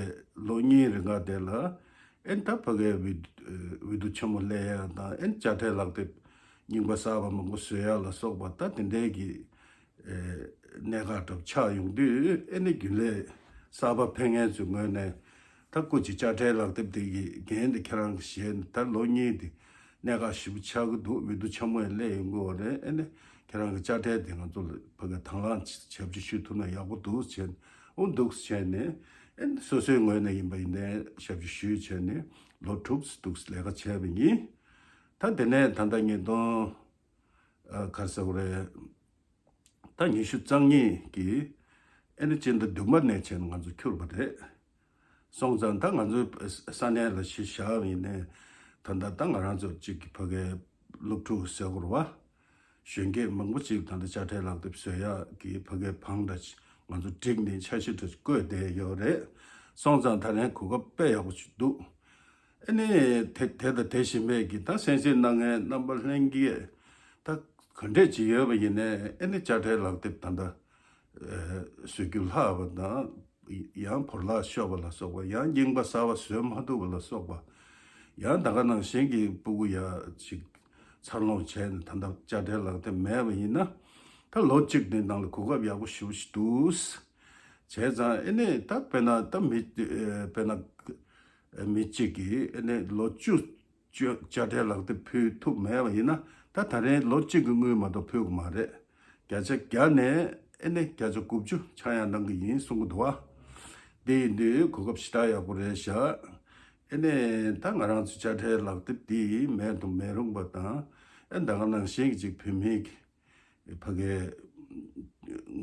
ལོ་གཉིས་རིང་ག་དེ་ལ་ཨེ་ད་ཕ་གིའི་འོས་འོས་བསྡུ་ཆེན་མོ་སླེབས་ཡ་དང་། ཨེ་དཔྱ་ཁྲལ་ལག་དེབ་རྙིང་པ་གསར་པ་མང་པོ་བཟོ་ཡ་ལ་སོགས་པ་ད་དེ་འདྲའི་གི་ཨེ་གནད་འགག་འདྲ་པོ་ཆགས་ཡོང་དུས། ཨེ་ནི་རྒྱུན་ལས་གསར་པ་ཕེབས་མཁན་ཚོའི་ངོས་ནས་ད་སྐུ་མཁྱེན་དཔྱ་ཁྲལ་ལག་དེབ་དེ་གི་འགན་དེ་ཁྱེད་རང་གིས་བཞེས་ནས། ད་ལོ་གཉིས་དེ་གནད་འགག་ཞེ་པོ་ཆགས་ཀྱི་འདུག་འོས་བསྡུ་ཆེན་མོ་ཡང་སླེབས་ཡོང་གི་ཡོད་རེད། ཨེ་ནི་ཁྱེད་རང་གི་དཔྱ་ཁྲལ་དེ་ང་ཚོ་ལ་ཕ་གི་དང་བླངས་ཞབས་ཕྱི་ཞུ་ཐུབ་ན་ཡག་པོ་འདུག་བྱས་ནས། འོ་འདུག་བྱས་ནས་ཨེ་ནི་སོ་སོའི་ངོས་ནས་ཡིན་པ་ཡིན་ནའི་ཞབས་ཕྱི་ཞུས་བྱས་ནས་ལོ་དྲུག་འདུག་ལས་ཀ་བྱས་པ་ཡིན། ད་དེ་ནས་ད་ལྟ་ཉིས་སྟོང་ཨ་ག་རེ་ཟེར་དགོས་རེད། ད་ཉི་ཤུ་རྩ་གཉིས་ཀྱི་ཨེ་ནི་སྤྱི་ཟླ་བདུན་པ་ནས་བྱས་ནས་ང་ཚོ་འཁྱུར་བ་རེད། སོང་ཙང་ད་ང་ཚོའི་ས་གནས་ལ་གཞི་བཞག་པ་ཡིན་ནའི་ད་ལྟ་ད་ང་རང་ཚོ་གཅིག་གི་ཕ་གིའི་སློབ་ཕྲུག་ཟེར་དགོས་རེད་པ། གཞོན་སྐྱེས་མང་པོ་ཅིག་ད་ལྟ་དཔྱ་ཁྲལ་ལག་དེབ་བཟོ་ཡག་གི་ཕ་གའི་བང་འདྲ་ཅིག་ང་ཚོ་བསྒྲིགས་ནས་འཆར་གཞི་འདྲ་ཅིག་བཀོད་བསྡད་ཡོད་རེད། སོང་ཙང་ད་རིང་གོ་སྐབས་དཔེ་ཡག་པོ་ཅིག་འདུག་ཨ་ནི་དེ་དེ་དང་དེ་བཞིན་པའི་གི་ད་གསན་གཟིགས་གནང་མཁན་རྣམ་པ་ལྷན་རྒྱས་ད་ག་འདྲས་ཅིག་ཡོད་པ་ཡིན་ནའི་ཨ་ནི་དཔྱ་ཁྲལ་ལག་དེབ་ད་ལྟ་བཟོ་རྒྱུ་ལྷག་པ་དང་། ཡང་བོར་བརླག་ཤོར་བ་ལ་སོགས་པ། ཡང་རྙིང་པ་གསར་པ་བཟོ་མ་ཐུབ་པ་ལ་སོགས་པ། ཡང་ད་ག་ནང་བཞིན་གྱི་སྤུ་གུ་ཡ་ཅིག་འཚར་ལོངས་བྱས་ནས་ད་ལྟ་དཔྱ་ཁྲལ་ལག་དེབ་མེད་པ་ཡིན་ན། ད་ལོ་གཅིག་ནི་ནང་ལ་གོ་སྐབས་ཡག་པོ་ཞེ་པོ་ཞིག་འདུག་བྱས་ཙང་ཨེ་ནས་ད་དཔེར་ན་ད་མི་དཔེར་ན་མི་གཅིག་གིས་ཨེ་ནས་ལོ་བཅུ་བཅོ་དཔྱ་ཁྲལ་ལག་དེབ་ཕུལ་ཐུབ་མེད་པ་ཡིན་ན། ད་ད་རེས་ལོ་གཅིག་གི་དངུལ་མ་གཏོགས་ཕུལ་གི་མ་རེད། བརྒྱ་ཆ་བརྒྱ་ནས་ཨེ་ནས་བརྒྱ་ཆ་དགུ་བཅུ་ཆག་ཡང་གནང་གི་ཡིན་གསུང་གི་འདུག་བ། དེ་ཡིན་དུས་གོ་སྐབས་ཞེ་དྲག་ཡག་པོ་རེད་ཤག་ཨེ་ནས་ད་ང་རང་ཚོ་དཔྱ་ཁྲལ་ལག་དེབ་འདི་མེད་དུ་མི་རུང་པ་དང་། ཨེ་ད་ག་ནང་བཞིན་གྱི་ཅིག་བུད་མེད་ཀྱི་ཕ་གའི་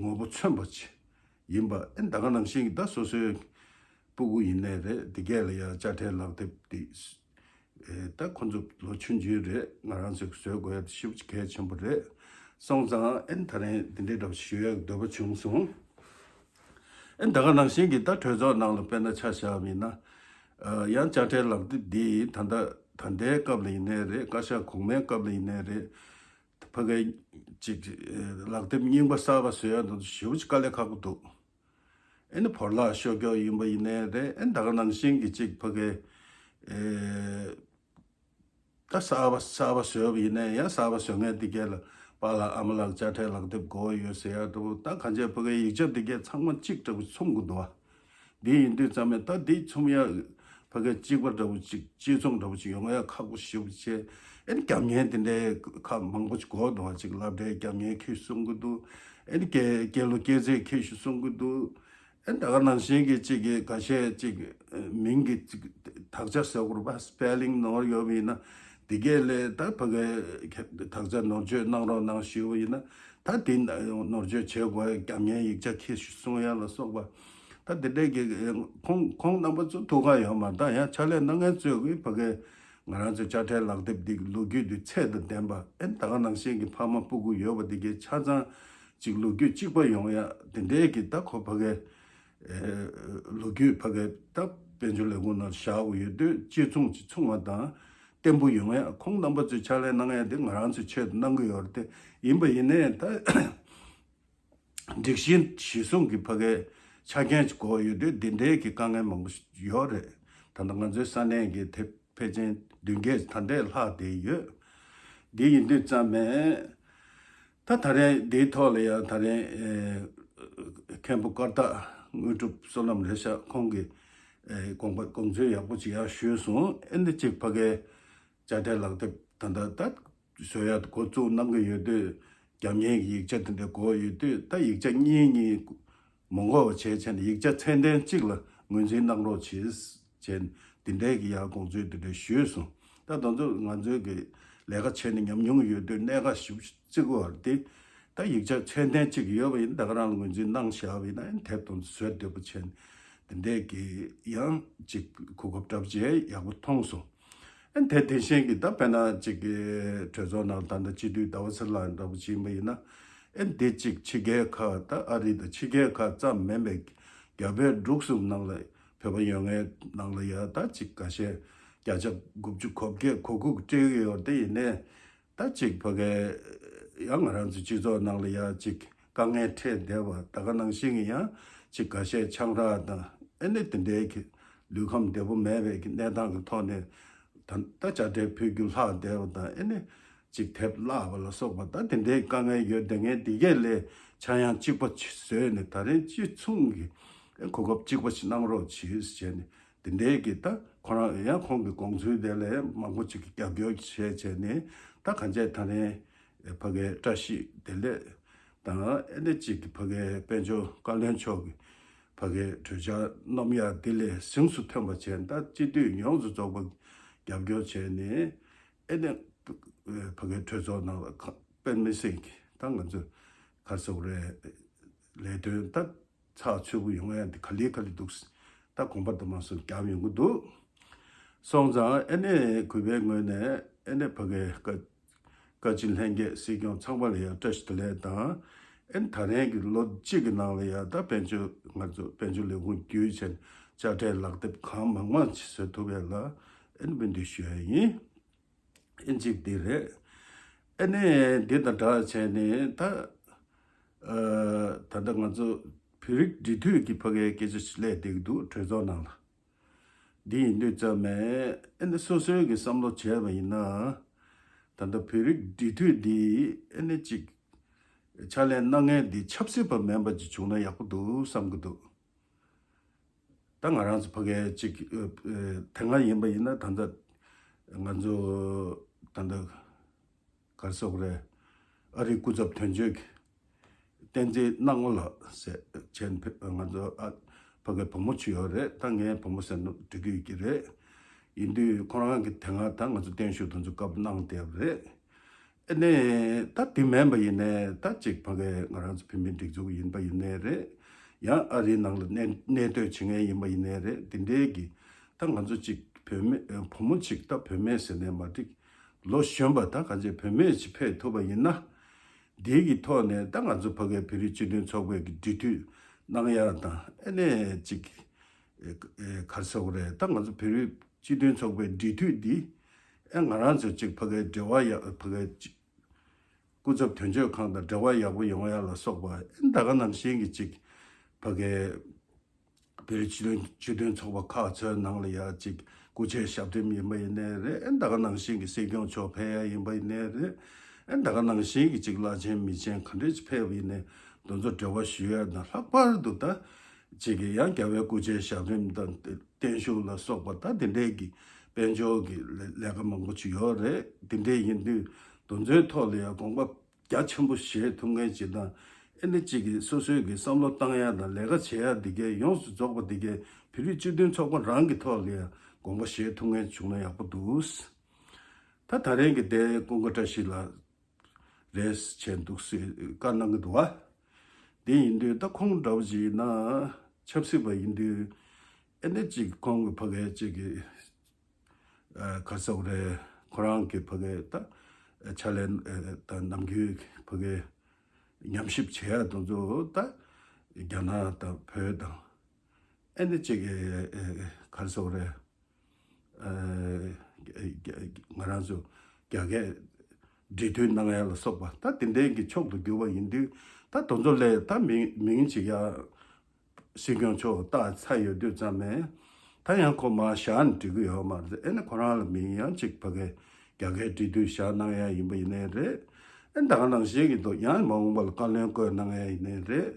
ངོ་བོ་མཚོན་པ་ཅིག་ཡིན་པ། ཨེ་ད་ག་ནང་བཞིན་གྱི་ད་སོ་སོའི་སྤུ་གུ་ཡིན་ནའི་རེད། དེ་གས་ལ་ཡང་དཔྱ་ཁྲལ་ལག་དེབ་དེ་ཨེ་ད་ཁོ་ཚོ་ལོ་ཆུང་ཆུང་རེད། ང་རང་ཚོས་བཟོ་དགོས་ཡ་དེ་ཞེ་པོ་ཅིག་གལ་ཆེན་པོ་རེད། སོང་ཙང་ཨེ་ད་རིང་དེ་འདྲའི་འདྲ་པོ་ཞུ་ཡ་འདོད་པ་བྱུང་སོང་། ཨེ་ད་ག་ནང་བཞིན་གྱི་ད་གྲོས་ཚོགས་ནང་ལ་དཔེར་ན་ཆ་བཞག་པ་ཡིན་ན། ཨ་ཡང་དཔྱ་ཁྲལ་ལག་དེབ་འདི་ད་ལྟ་ད་ལྟའི་སྐབས་ལ་ཡིན་ནའི་རེད། བཀའ་ཤག་གོང་མའི་སྐབས་ལ་ཡིན་ནའི་རེད། ཕ་གའི་ཅིག་ལག་དེབ་རྙིང་པ་གསར་པ་བཟོ་ཡ་དེ་ཚོ་ཞེ་པོ་ཅིག་དཀའ་ལས་ཁག་པོ་འདུག་ཨེ་ནི་བོར་བརླག་ཤོར་རྒྱུ་ཡིན་པ་ཡིན་ནའི་རེད། ཨེ་ད་ག་ནང་བཞིན་གྱི་ཅིག་ཕ་གའི་ཨེ་ད་གསར་པ་གསར་པ་བཟོས་པ་ཡིན་ནའི་ཡང་གསར་པ་བཟོ་མཁན་དེ་གས་ལ་པཱ་ལགས་ཨ་མ་ལགས་དཔྱ་ཁྲལ་ལག་དེབ་དགོས་ཡོད་ཟེར་ཡ་འདུག་ད་གང་ཅི་ཕ་གའི་ཡིག་ཆ་དེ་གས་ཚང་མ་གཅིག་འདྲ་པོ་མཚུངས་ཀྱི་འདུག་བ། འདི་ཡིན་དུས་ཙམ་ནས་ད་འདི་མཚུངས་ཡ་ཕ་གའི་གཅིག་པ་འདྲ་པོ་ཅིག་གཅིག་མཚུངས་འདྲ་པོ་ཅིག་ཡོང་ཡ་ཁག་པོ་ཞེ་པོ་ཅིག་ཨེ་ནི་རྒྱབ་གཉེར་དེ་འདྲའི་ཁག་མང་པོ་ཅིག་དགོས་འདུག་བ། ཅིག་སློབ་གྲྭའི་རྒྱབ་གཉེར་ཁྱེར་གསུང་གི་འདུག་ཨེ་ནི་སྐྱེ་སྐྱེས་ལོ་སྐྱེས་ཚེས་ཁྱེར་ཞུ་གསུང་གི་འདུག་ཨེ་ད་ག་ནང་བཞིན་གྱི་གཅིག་གི་ཁ་ཤས་གཅིག་མིང་གི་གཅིག་དག་ཆ་ཟེར་དགོས་རེད་པ། སྤེ་ལིང་ནོར་ཡོད་པ་ཡིན་ན་དེ་གས་ལས་ད་ཕ་གའི་དག་ཆ་ནོར་བཅོས་གནང་རོགས་གནང་ཞུས་པ་ཡིན་ན། ད་དེ་ནོར་བཅོས་བྱེད་དགོས། རྒྱབ་གཉེར་ཡིག་ཆ་ཁྱེར་ཞུ་གསུང་ཡ་ལ་སོགས་པ། ད་དེ་འདྲའི་གི་ཁོང་ཁོང་རྣམ་པ་ཚོ་ཐུགས་ཁག་ཡོད་མ་རེད། ད་ཡང་ཕྱག་ལས་གནང་མཁན་ཚོས་གི་ཕ་གའི་ང་རང་ཚོའི་དཔྱ་ཁྲལ་ལག་དེབ་འདི་ལོ་རྒྱུས་འདི་ཚད་དང་ལྡན་པ། ཨེ་ད་ག་ནང་བཞིན་གྱི་ཕ་མ་སྤུ་གུ་ཡོད་པ་འདི་གའི་ཆ་ཚང་ཅིག་ལོ་རྒྱུས་གཅིག་པ་ཡོང་ཡ་དེ་འདྲའི་གི་ད་ཁོ་ཕ་གའི་ཨེ་ལོ་རྒྱུས་ཕ་གའི་ད་དཔལ་འབྱོར་ལས་ཁུངས་ནང་བཞག་དགོས་ཡོད་དུས་གཅིག་མཚུངས་གཅིག་མཚུངས་པ་དང་བརྟན་པོ་ཡོང་ཡ། ཁོང་རྣམ་པ་ཚོས་ཕྱག་ལས་གནང་ཡ་དེ་ང་རང་ཚོའི་ཆེད་དུ་གནང་གི་ཡོད་རེད་དེ། ཡིན་པ་ཡིན་ནའི་ད་སྒྲིག་གཞི་གཞིར་བཟུང་གི་ཕ་གའི་ཆ་རྐྱེན་ཅིག་དགོས་ཡོད་དུས་འདི་འདྲའི་གི་དཀའ་ངལ་མང་པོ་ཡོད་རེད། ད་ལྟ་ང་ཚོའི་ས་གནས་ཀྱི་དེབ་ཕལ་ཆེར་བདུན་བརྒྱད་ད་ལྟའི་ལྷག་བསྡད་ཡོད། འདི་ཡིན་དུས་ཙམ་ནས་ད་ད་རེས་འདིའི་ཐོག་ལ་ཡང་ད་རེས་ཨེ་མཁན་པོ་ཀར་སྟག་དངོས་གྲུབ་བསོད་ནམས་རེད་ཤག་ཁོང་གིས་ཨེ་དགོངས་པ་དགོངས་ཚུལ་ཡག་པོ་ཅིག་ཡང་ཞུས་སོང་། ཨེ་འདི་གཅིག་ཕ་གའི་དཔྱ་ཁྲལ་ལག་དེབ་ད་ལྟ་ད་བཟོ་ཡ་འགོ་བཙུགས་གནང་གི་ཡོད་དུས་རྒྱབ་གཉེར་གྱི་ཡིག་ཆ་དེ་འདྲ་དགོས་ཡོད་དུས། ད་ཡིག་ཆ་གཉིས་གཉིས་མ་དགོས་པ་བྱས་བྱས་ནས་ཡིག་ཆ་ཚད་ལྡན་གཅིག་ལ་ངོས་འཛིན་གནང་རོགས་བྱེད་བྱས་ནས་དེ་འདྲའི་གི་ཡང་དགོངས་ཚུལ་དེ་འདྲ་ཞུས་སོང་། ད་དེ་ཚོ་ང་ཚོའི་གི་ལས་ཀ་བྱས་ནས་ཉམས་མྱོང་ཡོད་དུས་གནད་འགག་ཞེ་པོ་བརྩི་དགོས་པ་རེད་དེ། ད་ཡིག་ཆ་ཚད་ལྡན་གཅིག་ཡོད་པ་ཡིན་ན་ད་ག་རང་ལ་ངོས་འཛིན་གནང་བཞག་པ་ཡིན་ན་ཨེ་དེབ་དང་བཟོས་བདེ་པོ་བྱས་ནས་དེ་འདྲའི་གི་ཡང་ཅིག་གོ་སྐབས་འདྲ་པོ་ཅིག་ཡག་པོ་མཐོང་སོང་། ཨེ་དེ་དེ་བཞིན་གྱི་ད་དཔེར་ན་ཅིག་གི་གྲོས་ཚོགས་ནང་ད་ལྟ་སྤྱི་འཐུས་ཟླ་བ་ཚེ་ལགས་འདྲ་པོ་ཅིག་ཡིན་པ་ཡིན་ན། ཨེ་འདི་ཅིག་ཕྱི་རྒྱལ་ཁག་ད་ཨ་རི་དང་ཕྱི་རྒྱལ་ཁག་ཙམ་མིན་པའི་རྒྱ་བལ་འབྲུག་གསུམ་ནང་ལ་བོད་པ་ཡོད་མཁན་ནང་ལ་ཡ་ད་ཅིག་ཁ་ཤས་བརྒྱ་ཆ་དགུ་བཅུ་གོ་བརྒྱད་གོ་དགུ་སྤྲད་ཀྱི་ཡོད་རེད་དེ། ཡིན་ནའི་ད་ཅིག་ཕ་གའི་ཡང་ང་རང་ཚོའི་སྤྱི་ཚོགས་ནང་ལ་ཡ་ཅིག་དཀའ་ངལ་འཕྲད་བསྡད་པ། ད་ག་ནང་བཞིན་གྱི་ཡང་ཅིག་ཁ་ཤས་ཆང་རག་དང་ཨེ་ནི་དེ་འདྲའི་གི་ལུས་ཁམས་བདེ་པོ་མེད་པའི་གི་གནས་སྟངས་ཀྱི་ཐོག་ནས་ད་ད་དཔྱ་ཁྲལ་ཕུལ་རྒྱུ་ལྷག་བསྡད་པ་དང་། ཨེ་ནི་ཅིག་དེབ་བརླག་པ་ལ་སོགས་པ་ད་དེ་འདྲའི་དཀའ་ངལ་ཡོད་བསྡད་མཁན་དེ་གས་ལས་ཆག་ཡང་གཅིག་པ་ཅིག་བཟོས་ནས་ད་རེས་གཅིག་མཚུངས་ཀྱི་གོ་སྐབས་གཅིག་པ་ཞིག་གནང་རོགས་གྱིས་ཟེར་ནས། དེ་འདྲའི་གི་ད་ཁོ་རང་ཡང་ཁོང་གི་དགོངས་ཚུལ་དེ་ལས་མང་པོ་ཅིག་གི་རྒྱབ་སྐྱོར་བྱས་བྱས་ནས། ད་གང་ཅི་ད་རེས་ཕ་གའི་བཀྲ་ཤིས་བདེ་ལེགས་དང་། ཨེ་ནི་གཅིག་གི་ཕ་གའི་དཔལ་འབྱོར་བཀའ་བློན་མཆོག་གི་ཕ་གའི་གྲོས་འཆར་རྣམ་གཡར་དེ་ལས་གཟེངས་སུ་ཐོན་པ་བྱས། ད་སྤྱི་འཐུས་ཡོངས་སུ་རྫོགས་པ་རྒྱབ་སྐྱོར་བྱས་ནས། ཨེ་ནི་ཕ་གའི་གྲོས་ཚོགས་ནང་ལ་ཁ་དཔེ་མི་སྲིད་ཀྱི་ད་ང་ཚོ་ག་རེ་ཟེར་དགོས་རེད། ལས་དོན་ད་ཚགས་ཚུད་པོ་ཡོང་ཡ་དེ་ག་ལེ་ག་ལེ་འདུག་ད་གོམ་པ་དུ་མ་སོང་བརྒྱབ་ཡོང་གི་འདུག་སོང་ཙང་ཨེ་ནས་གུས་པའི་ངོས་ནས་ཨེ་ནས་ཕ་གའི་བཀའ་ བཀའ་སྤྱི་ལྷན་རྒྱས་སྲིད་སྐྱོང་ཚང་མ་ལ་ཡང་བཀྲ་ཤིས་བདེ་ལེགས་དང་། ཨེ་ནི་ད་རེས་ཀྱི་ལོ་གཅིག་གི་ནང་ལ་ཡང་ད་དཔལ་འབྱོར་ང་ཚོ་དཔལ་འབྱོར་ལས་ཁུངས་བརྒྱུད་བྱས་ནས་དཔྱ་ཁྲལ་ལག་དེབ་གང་མང་མང་ཅིག་བཟོ་ཐུབ་ཡ་ལ་ཨེ་ནི་སྨོན་འདུན་ཞུ་ཡ་ཡིན། ཨེ་གཅིག་འདི་རེད། ཨེ་ནི་འདི་དང་སྦྲགས་བྱས་ནས་ད་ཨ་ད་ལྟ་ང་ཚོ་བོད་རིགས་འབྲེལ་མཐུད་ཀྱི་ཕ་གིའི་སྐད་ཆ་ཞིག་སླེབས་བསྡད་ཀྱི་འདུག་གྲོས་ཚོགས་ནང་ལ། འདི་ཡིན་དུས་ཙམ་ནས་ཨེ་ནི་སོ་སོའི་གི་བསམ་བློ་བྱས་པ་ཡིན་ན། ད་ལྟ་བོད་རིགས་འབྲེལ་མཐུད་འདི་ཨེ་ནི་ཅིག་ཕྱག་ལས་གནང་མཁན་འདི་ཆབ་སྲིད་པ་མིན་པ་ཅིག་བྱུང་ན་ཡག་པོ་འདུག་བསམ་གྱི་འདུག་ད་ང་རང་ཚོ་ཕ་གིའི་ཅིག་ཨ་ཨ་དེ་སྔ་ཡིན་པ་ཡིན་ན་ད་ལྟ་ང་ཚོ་ད་ལྟ་ག་རེ་ཟེར་དགོས་རེད། ཨ་རིའི་སྐུ་ཚབ་དོན་གཅོད་ཀྱི་བསྟན་འཛིན་སྣང་ངོ་ལགས་ཟེར་བྱས་ནས་ང་ཚོ་ཨ་ཕ་གི་བུ་མོ་ཅིག་ཡོད་རེད། ད་ངའི་བུ་མོ་ཟེར་ན་འགྲིག་གི་ཡོད་ཀྱི་རེད། ཡིན་དུས་ཁོ་རང་གིས་དེ་སྔ་ད་ང་ཚོ་བརྟན་བཞུགས་དེ་ཚོ་སྐབས་གནང་བསྡད་པ་རེད། ཨ་ནི་ད་དེ་མིན་པ་ཡིན་ནའི་ད་ཅིག་ཕ་གི་ང་རང་ཚོ་བོད་མིའི་སྒྲིག་འཛུགས་ཡིན་པ་ཡིན་ནའི་རེད། ཡང་ཨ་རིའི་ནང་ལ་གནས་གནས་སྡོད་བྱེད་མཁན་ཡིན་པ་ཡིན་ནའི་རེད། དེ་འདྲའི་གི་ད་ང་ཚོ་ཅིག་བུད་མེད་བུ་མོ་ཅིག་ད་བུད་མེད་ཟེར་ནའི་མ་འགྲིག་ལོ་གཞོན་པ་ད་གང་ཅི་བུད་མེད་ཅིག་ཕེབས་ཐུབ་པ་ཡིན་ན། འདི་གི་ཐོག་ནས་ད་ང་ཚོ་ཕ་གིའི་བོད་རིགས་སྤྱི་མཐུན་ཚོགས་པའི་གི་འབྲེལ་མཐུད་གནང་ཡག་དང་ཨ་ནི་ཅིག་ཨེ་ཨེ་ག་རེ་ཟེར་དགོས་རེད། ད་ང་ཚོ་བོད་རིགས་སྤྱི་མཐུན་ཚོགས་པའི་འབྲེལ་མཐུད་འདི་ཨེ་ང་རང་ཚོ་ཅིག་ཕ་གིའི་འབྲེལ་བ་ཡག་ཕ་གིའི་ཅིག་སྐུ་ཚབ་དོན་གཅོད་ཁང་དང་འབྲེལ་བ་ཡག་པོ་ཡོང་ཡག་ལ་སོགས་པ་ཨེ་ད་ག་ནང་བཞིན་གི་ཅིག་ཕ་གིའི་བོད་རིགས་སྤྱི་མཐུན་སྤྱི་མཐུན་ཚོགས་པ་ཁག་ཚོའི་ནང་ལ་ཡ་གཅིག་སྐུ་ཕྱྭའི་ཞབས་བརྟན་ཡིན་པ་ཡིན་ནའི་རེད། ཨེ་ད་ག་ནང་བཞིན་གྱི་སྲིད་སྐྱོང་མཆོག་ཕེབས་ཡ་ཡིན་པ་ཡིན་ནའི་རེད། ཨེ་ད་ག་ནང་བཞིན་གྱི་གཅིག་བླ་ཆེན་མི་ཆེན་ག་འདྲས་ཅིག་ཕེབས་པ་ཡིན་ནའི་དེ་ཚོ་འབྲེལ་བ་ཞུ་ཡ་དང་ལྷག་པར་དུ་ད་གཅིག་གི་ཡང་རྒྱལ་བའི་སྐུ་ཕྱྭའི་ཞབས་རིམ་དང་བརྟན་བཞུགས་ལ་སོགས་པ་ད་དེ་འདྲས་ཀྱི་དཔལ་འབྱོར་གྱི་ལས་ལས་ཀ་མང་པོ་ཅིག་ཡོད་རེད། དེ་འདྲས་ཡིན་དུས་དེ་ཚོའི་ཐོག་ལ་ཡང་དགོངས་པ་རྒྱ་ཆེན་པོ་བཞེས་ཐུབ་མཁན་ཅིག་དང་། ཨེ་ནི་གཅིག་གིས་སོ་སོའི་གི་བསམ་བློ་བཏང་ཡ་དང་ལས་ཀ་བྱེད་ཡ་འདི་གའི་ཡོངས་སུ་རྫོགས་པ་འདི་གའི་བོད་རིགས་སྤྱི་མཐུན་ཚོགས་པ་རང་གི་ཐོག་ལ་ཡང་དགོངས་པ་བཞེས་ཐུབ་མཁན་བྱུང་ན་ཡག་པོ་འདུག་ད་ད་རིང་གི་དེ་ཀུན་དགའ་བཀྲ་ཤིས་ལགས་རེད་བྱས་འདུག་སེ་བཀའ་གནང་གི་འདུག་བ། དེ་ཡིན་དུས་ད་ཁོང་འདྲ་བོ་ཅིག་ཡིན་ན་ཆབ་སྲིད་པ་ཡིན་དུས་ཨེ་ནི་གཅིག་ཁོང་གི་ཕ་གའི་གཅིག་གི་ཨ་ག་རེ་ཟེར་དགོས་རེད། ཁོ་རང་གི་ཕ་གི་ད་ཕྱག་ལས་ཨ་ད་ནམ་རྒྱུན་ཕ་གི་ཉམས་ཞིབ་བྱེད་ཡ་དེ་ཚོ་ད་རྒྱ་ནག་དང་བོད་དང་ཨེ་འདི་གཅིག་གི་ཨ་ག་རེ་ཟེར་དགོས་རེད། ཨ་ང་རང་ཚོ་རྒྱ་སྐད་འབྲི་མཐུད་གནང་ཡ་ལ་སོགས་པ་ད་དེ་འདྲའི་གི་ཕྱོགས་སུ་གྱུར་པ་ཡིན་དུས་ད་དེ་ཚོ་ལས་ད་མིང་མིང་ཅིག་ཡ། སྲིད་སྐྱོང་མཆོག་རྟགས་ཚ་ཡོད་དུས་ཙམ་ནས་ད་ཡང་ཁོ་མར་བཞག་ནས་འགྲིག་གི་ཡོད་མ་རེད། ཨེ་ནི་ཁོ་རང་ལ་མིང་ཡང་གཅིག་ཕ་གི་རྒྱ་སྐད་འབྲི་དུས་བཞག་གནང་ཡ་ཡིན་པ་ཡིན་ནའི་རེད། ཨེ་ད་ག་ནང་བཞིན་གྱི་འདུག་ཡང་མ་འོངས་པ་ལ་བཀའ་བློན་བསྐོས་གནང་ཡ་ཡིན་ནའི་རེད།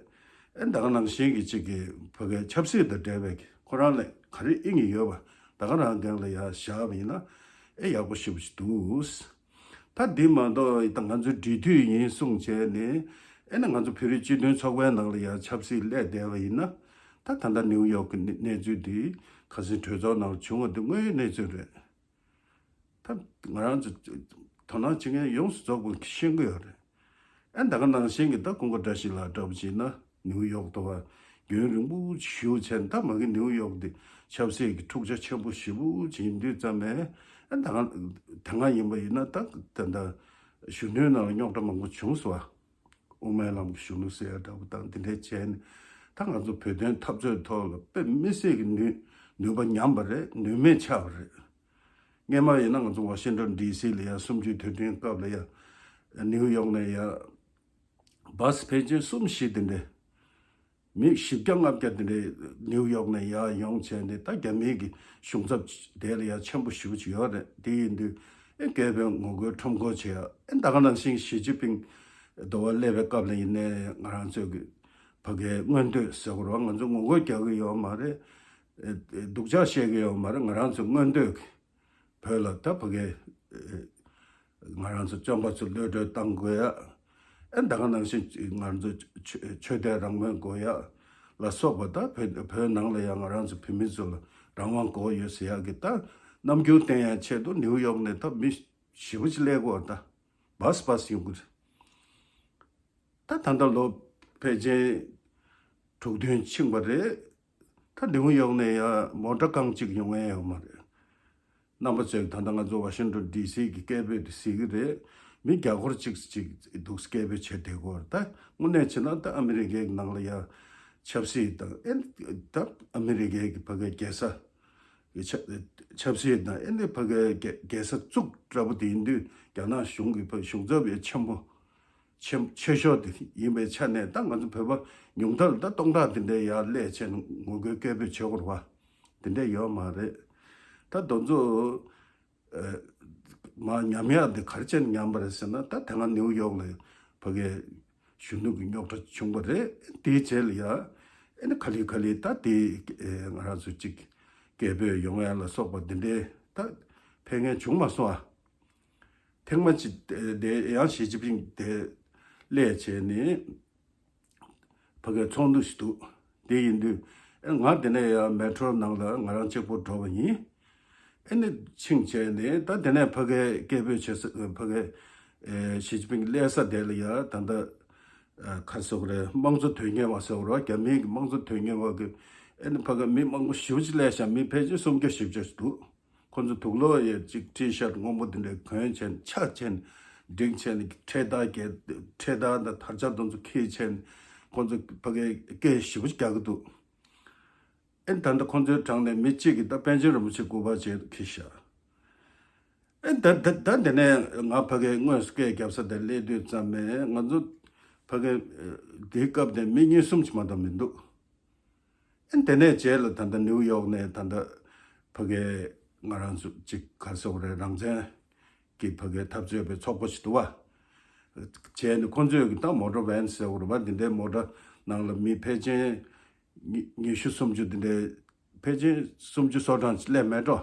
ཨེ་ད་ག་ནང་བཞིན་གྱི་གཅིག་གི་ཕ་གི་ཆབ་སྲིད་དང་འབྲེལ་བའི་ཁོ་རང་ལ་ག་རེ་ཨེ་ཡིན་ཡོད་པ་ད་ག་རང་སྒང་ལ་ཡ་བཞག་པ་ཡིན་ན་ཨེ་ཡག་པོ་ཞེ་པོ་ཞིག་འདུག་ད་འདི་མ་གཏོགས་ད་ང་ཚོ་འབྲེལ་མཐུད་ཡིན་གསུངས་བྱས་ནས་ཨེ་ན་ང་ཚོ་བོད་རིགས་སྤྱི་མཐུན་ཚོགས་པའི་ནང་ལ་ཡང་ཆབ་སྲིད་སླེབས་བསྡད་པ་ཡིན་ན་ད་ད་ལྟ་ནིའུ་ཡོག་གི་གནས་གནས་ཚུལ་འདི་ཁ་སང་གྲོས་ཚོགས་ནང་ལ་བྱུང་བ་འདི་དངོས་ཡོད་གནས་ཚུལ་རེད། ད་ང་རང་ཚོ་དོ་སྣང་བྱེད་མཁན་ཡོངས་སུ་རྫོགས་པ་ཤེས་ཀྱི་ཡོད་རེད། ཨེ་ད་ག་ནང་བཞིན་གྱི་ད་ཀུན་དགའ་བཀྲ་ཤིས་ལགས་འདྲ་པོ་བྱས་ན་ནིའུ་ཡོག་ཏུ་བ་རྒྱུན་རིང་པོ་བཞུགས་བྱས་ད་མ་གི་ནིའུ་ཡོག་འདི་ཆབ་སྲིད་ཀྱི་འཁྲུག་ཆ་ཆེན་པོ་ཞེ་པོ་ཅིག་ཡིན་དུས་ཙམ་ནས་ཨེ་ད་ག་དེ་སྔ་ཡིན་པ་ཡིན་ན་ད་ད་ད་གཞོན་ནུའི་ནང་ལ་རྙོག་དྲ་མང་པོ་བྱུང་སོང་བ། དབུ་མའི་ལམ་གྱི་གཞོན་ནུ་ཟེར་ཡ་འདྲ་པོ་དང་དེ་འདྲའི་བྱས་ནས་ད་ང་ཚོ་བོད་དོན་འཐབ་རྩོད་ཐོག་ལ་དཔེ་མི་སྲིད་ཀྱི་ནུས་ནུས་པ་ཉམས་པ་རེད། ནུས་མེད་ཆགས་པ་རེད། སྔས་མ་ཡིན་ན་ང་ཚོ་ཝ་ཤིང་ཊོན་ཌི་སི་ལ་ཡ་གསུམ་བཅུའི་དུས་དྲན་སྐབས་ལ་ཡ་ནིའུ་ཡོག་ནས་ཡ་བྷ་སི་ཕལ་ཆེར་གསུམ་བཞི་དེ་འདྲས་མི་བཞི་བརྒྱ་ལྔ་བརྒྱ་དེ་འདྲས་ནིའུ་ཡོག་ནས་ཡར་ཡོང་བྱས་ནས་ད་རྒྱ་མིའི་གི་གཞུང་ཚབ་དེ་ལ་ཡ་ཆེན་པོ་ཞེ་པོ་ཅིག་ཡོད་རེད། དེ་ཡིན་དུས་ཨེ་སྐད་འབོད་ངོ་རྒོལ་ཁྲོམ་སྐོར་བྱེད་ཡ་ཨེ་ད་ག་ནང་བཞིན་ཞི་ཅིན་ཕིང་འདུ་བ་སླེབས་པའི་སྐབས་ལ་ཡིན་ནའི་ང་རང་ཚོའི་གི་ཕ་གའི་མངོན་འདོད་ཟེར་དགོས་རེད་བ། ང་ཚོ་ངོ་རྒོལ་རྒྱག་གི་ཡོད་མ་རེད། ཨེ་སྡུག་ཅག་བཤད་གི་ཡོད་མ་རེད། ང་རང་ཚོ་མངོན་འདོད་གི་བོད་ལ་ད་ཕ་གི་ཨེ་ང་རང་ཚོ་བཙོན་པ་ཚོ་གློད་གྲོལ་གཏང་དགོས་ཡ། ཨེ་ད་ག་ནང་བཞིན་ང་ཚོ་ཆོས་ཆོས་དད་རང་མོས་དགོས་ཡ་ལ་སོགས་པ་ད་བོད་བོད་ནང་ལ་ཡང་ང་རང་ཚོ་བོད་མི་ཚོ་ལ་རང་དབང་དགོས་ཡོད་ཟེར་ཡ་གི་ད་རྣམ་འགྱུར་བསྟན་ཡ་ཆེད་དུ་ནིའུ་ཡོག་ནས་ད་མི་ཞེ་པོ་ཅིག་སླེབས་ཀྱི་ཡོད་རེད། ད་བྷ་སི་བྷ་སི་ཡོང་གི་རེད། ད་ད་ལྟ་ལོ་ཕལ་ཆེར་དྲུག་བདུན་ཕྱིན་པ་རེད། ད་ནིའུ་ཡོག་ནས་ཡང་མོ་ཊ་རྐང་གཅིག་ཡོང་ཡ་ཡོད་མ་རེད། རྣམ་པ་ཚོས་ད་ལྟ་ང་ཚོ་ཝ་ཤིང་ཊོན་ཌི་སི་གི་སྐད་འབོད་དེ་གཟིགས་ཀྱི་རེད། མི་བརྒྱ་སྐོར་གཅིག་གཅིག་འདུག་སྐད་འབོད་བྱེད་བསྡད་ཀྱི་ཡོད་རེད། ད་དངོས་གནས་བྱས་ན་ད་ཨ་མི་རི་ཀའི་ནང་ལ་ཡ་ཆབ་སྲིད་དང་ཨེ་ད་ཨ་མི་རི་ཀའི་གི་ཕ་གའི་རྒྱལ་ས་གི་ཆབ་ཆབ་སྲིད་དང་ཨེ་ནི་ཕ་གའི་རྒྱལ་རྒྱལ་ས་བཙུགས་འདྲ་པོ་དེ་ཡིན་དུས། རྒྱ་ནག་གཞུང་གི་ཕ་གཞུང་ཚབ་ཡ་ཆེན་པོ་ཆེ་ཆེ་ཤོས་དེ་ཡིན་པའི་ཆ་ནས། ད་ང་ཚོ་བོད་པ་ཉུང་མཐར་ད་སྟོང་ཕྲག་དེ་འདྲའི་ཡར་སླེབས་བྱས་ནས་ངོ་རྒོལ་སྐད་འབོད་བྱེད་དགོས་རེད་བ། དེ་འདྲ་ཡོད་མ་རེད། ད་དེ་ཚོ་ཨ་མར་ཉམས་ཡག་དེ་ག་རེ་བྱས་ནས་ཉམས་པ་རེད་ཟེར་ན། ད་དེ་སྔ་ནིའུ་ཡོག་ལ་ཕ་གའི་གཞོན་ནུ་གི་རྙོག་དྲ་བྱུང་བ་རེད། དེའི་རྗེས་ལ་ཡ་ཨེ་ནི་ག་ལེ་ག་ལེ་ད་དེ་ཨེ་ང་རང་ཚོ་གཅིག་སྐད་འབོད་ཡོང་ཡ་ལ་སོགས་པ་འདི་འདྲའི་ད་ཕན་ངེས་བྱུང་མ་སོང་ཨ། ཐེངས་མ་གཅིག་དེ་ཡང་ཞི་ཅིན་ཕིང་དེ་སླེབས་བྱས་ནས་ཕ་གའི་ཚོགས་འདུ་ཞིག་འདུག་དེ་ཡིན་དུས་ཨེ་ང་དེ་ནས་ཡང་མེ་ཊོ་ནང་ལ་ང་རང་གཅིག་པོ་འགྲོ་བ་ཡིན། ཨེ་ནི་ཕྱིན་བྱས་ནས་ད་དེ་ནས་ཕ་གའི་སྐད་འབོད་བྱེད་ས་ཕ་གའི་ཨེ་ཞི་ཅིན་ཕིང་སླེབས་ས་དེ་ལ་ཡ་ད་ལྟ་ཨ་ག་རེ་ཟེར་དགོས་རེད། དམངས་གཙོ་དོན་གཉེར་བ་ཟེར་དགོས་རེད་བ། རྒྱ་མིའི་གི་དམངས་གཙོ་དོན་གཉེར་བ་གི་ཨེ་ནི་ཕ་གའི་མི་མང་པོ་ཞེ་པོ་ཅིག་སླེབས་ཤག་མི་ཕལ་ཆེར་སུམ་བརྒྱ་བཞི་བརྒྱ་ཞིག་འདུག་ཁོ་ཚོ་དུག་ལོག་ཡ་གཅིག་ཊི་ཤར་སྔོན་པོ་དེ་འདྲ་གོན་བྱས་ནས་ཕྱག་བྱས་ནས་བསྒྲིགས་བྱས་ནས་འཕྲེད་དར་གྱི་འཕྲེད་དར་དང་དར་ཆ་དེ་ཚོ་འཁྱེར་བྱས་ནས་ཁོ་ཚོ་ཕ་གའི་སྐད་ཞེ་པོ་ཅིག་རྒྱག་གི་འདུག་ཨེ་ད་ལྟ་ཁོ་ཚོའི་བྲང་ནས་མི་གཅིག་གིས་ད་པཎ་ཆེན་རིན་པོ་ཆེ་སྐུ་པར་བྱས་འཁྱེར་ཤག་ཨེ་ད་ད་ད་འདི་ནས་ང་ཕ་གའི་དངོས་སུ་སྐད་རྒྱབ་ས་དེར་སླེབས་དུས་ཙམ་ནས་ང་ཚོ་ཕ་གའི་ཨེ་དེའི་སྐབས་དེ་མི་གཉིས་གསུམ་ཅིག་མ་གཏོགས་མི་འདུག་ཨེ་དེ་ནས་རྗེས་ལ་ད་ལྟ་ནིའུ་ཡོག་ནས་ད་ལྟ་ཕ་གའི་ང་རང་ཚོ་གཅིག་ག་རེ་ཟེར་དགོས་རེད། རང་བཙན་གྱི་ཕ་གའི་འཐབ་རྩོད་པའི་ཚོགས་པ་ཞིག་འདུག་བ། བྱས་ནས་ཁོ་ཚོས་ཀྱི་ད་མོ་ཊ་ཝེན་ཟེར་དགོས་རེད་བ། འདི་འདྲའི་མོ་ཊ་ནང་ལ་མི་ཕལ་ཆེར་ཉི་ཉི་ཤུ་སུམ་ཅུ་འདི་འདྲའི་ཕལ་ཆེར་སུམ་ཅུ་སོ་གྲངས་ཅིག་སླེབས་མེད་འགྲོ།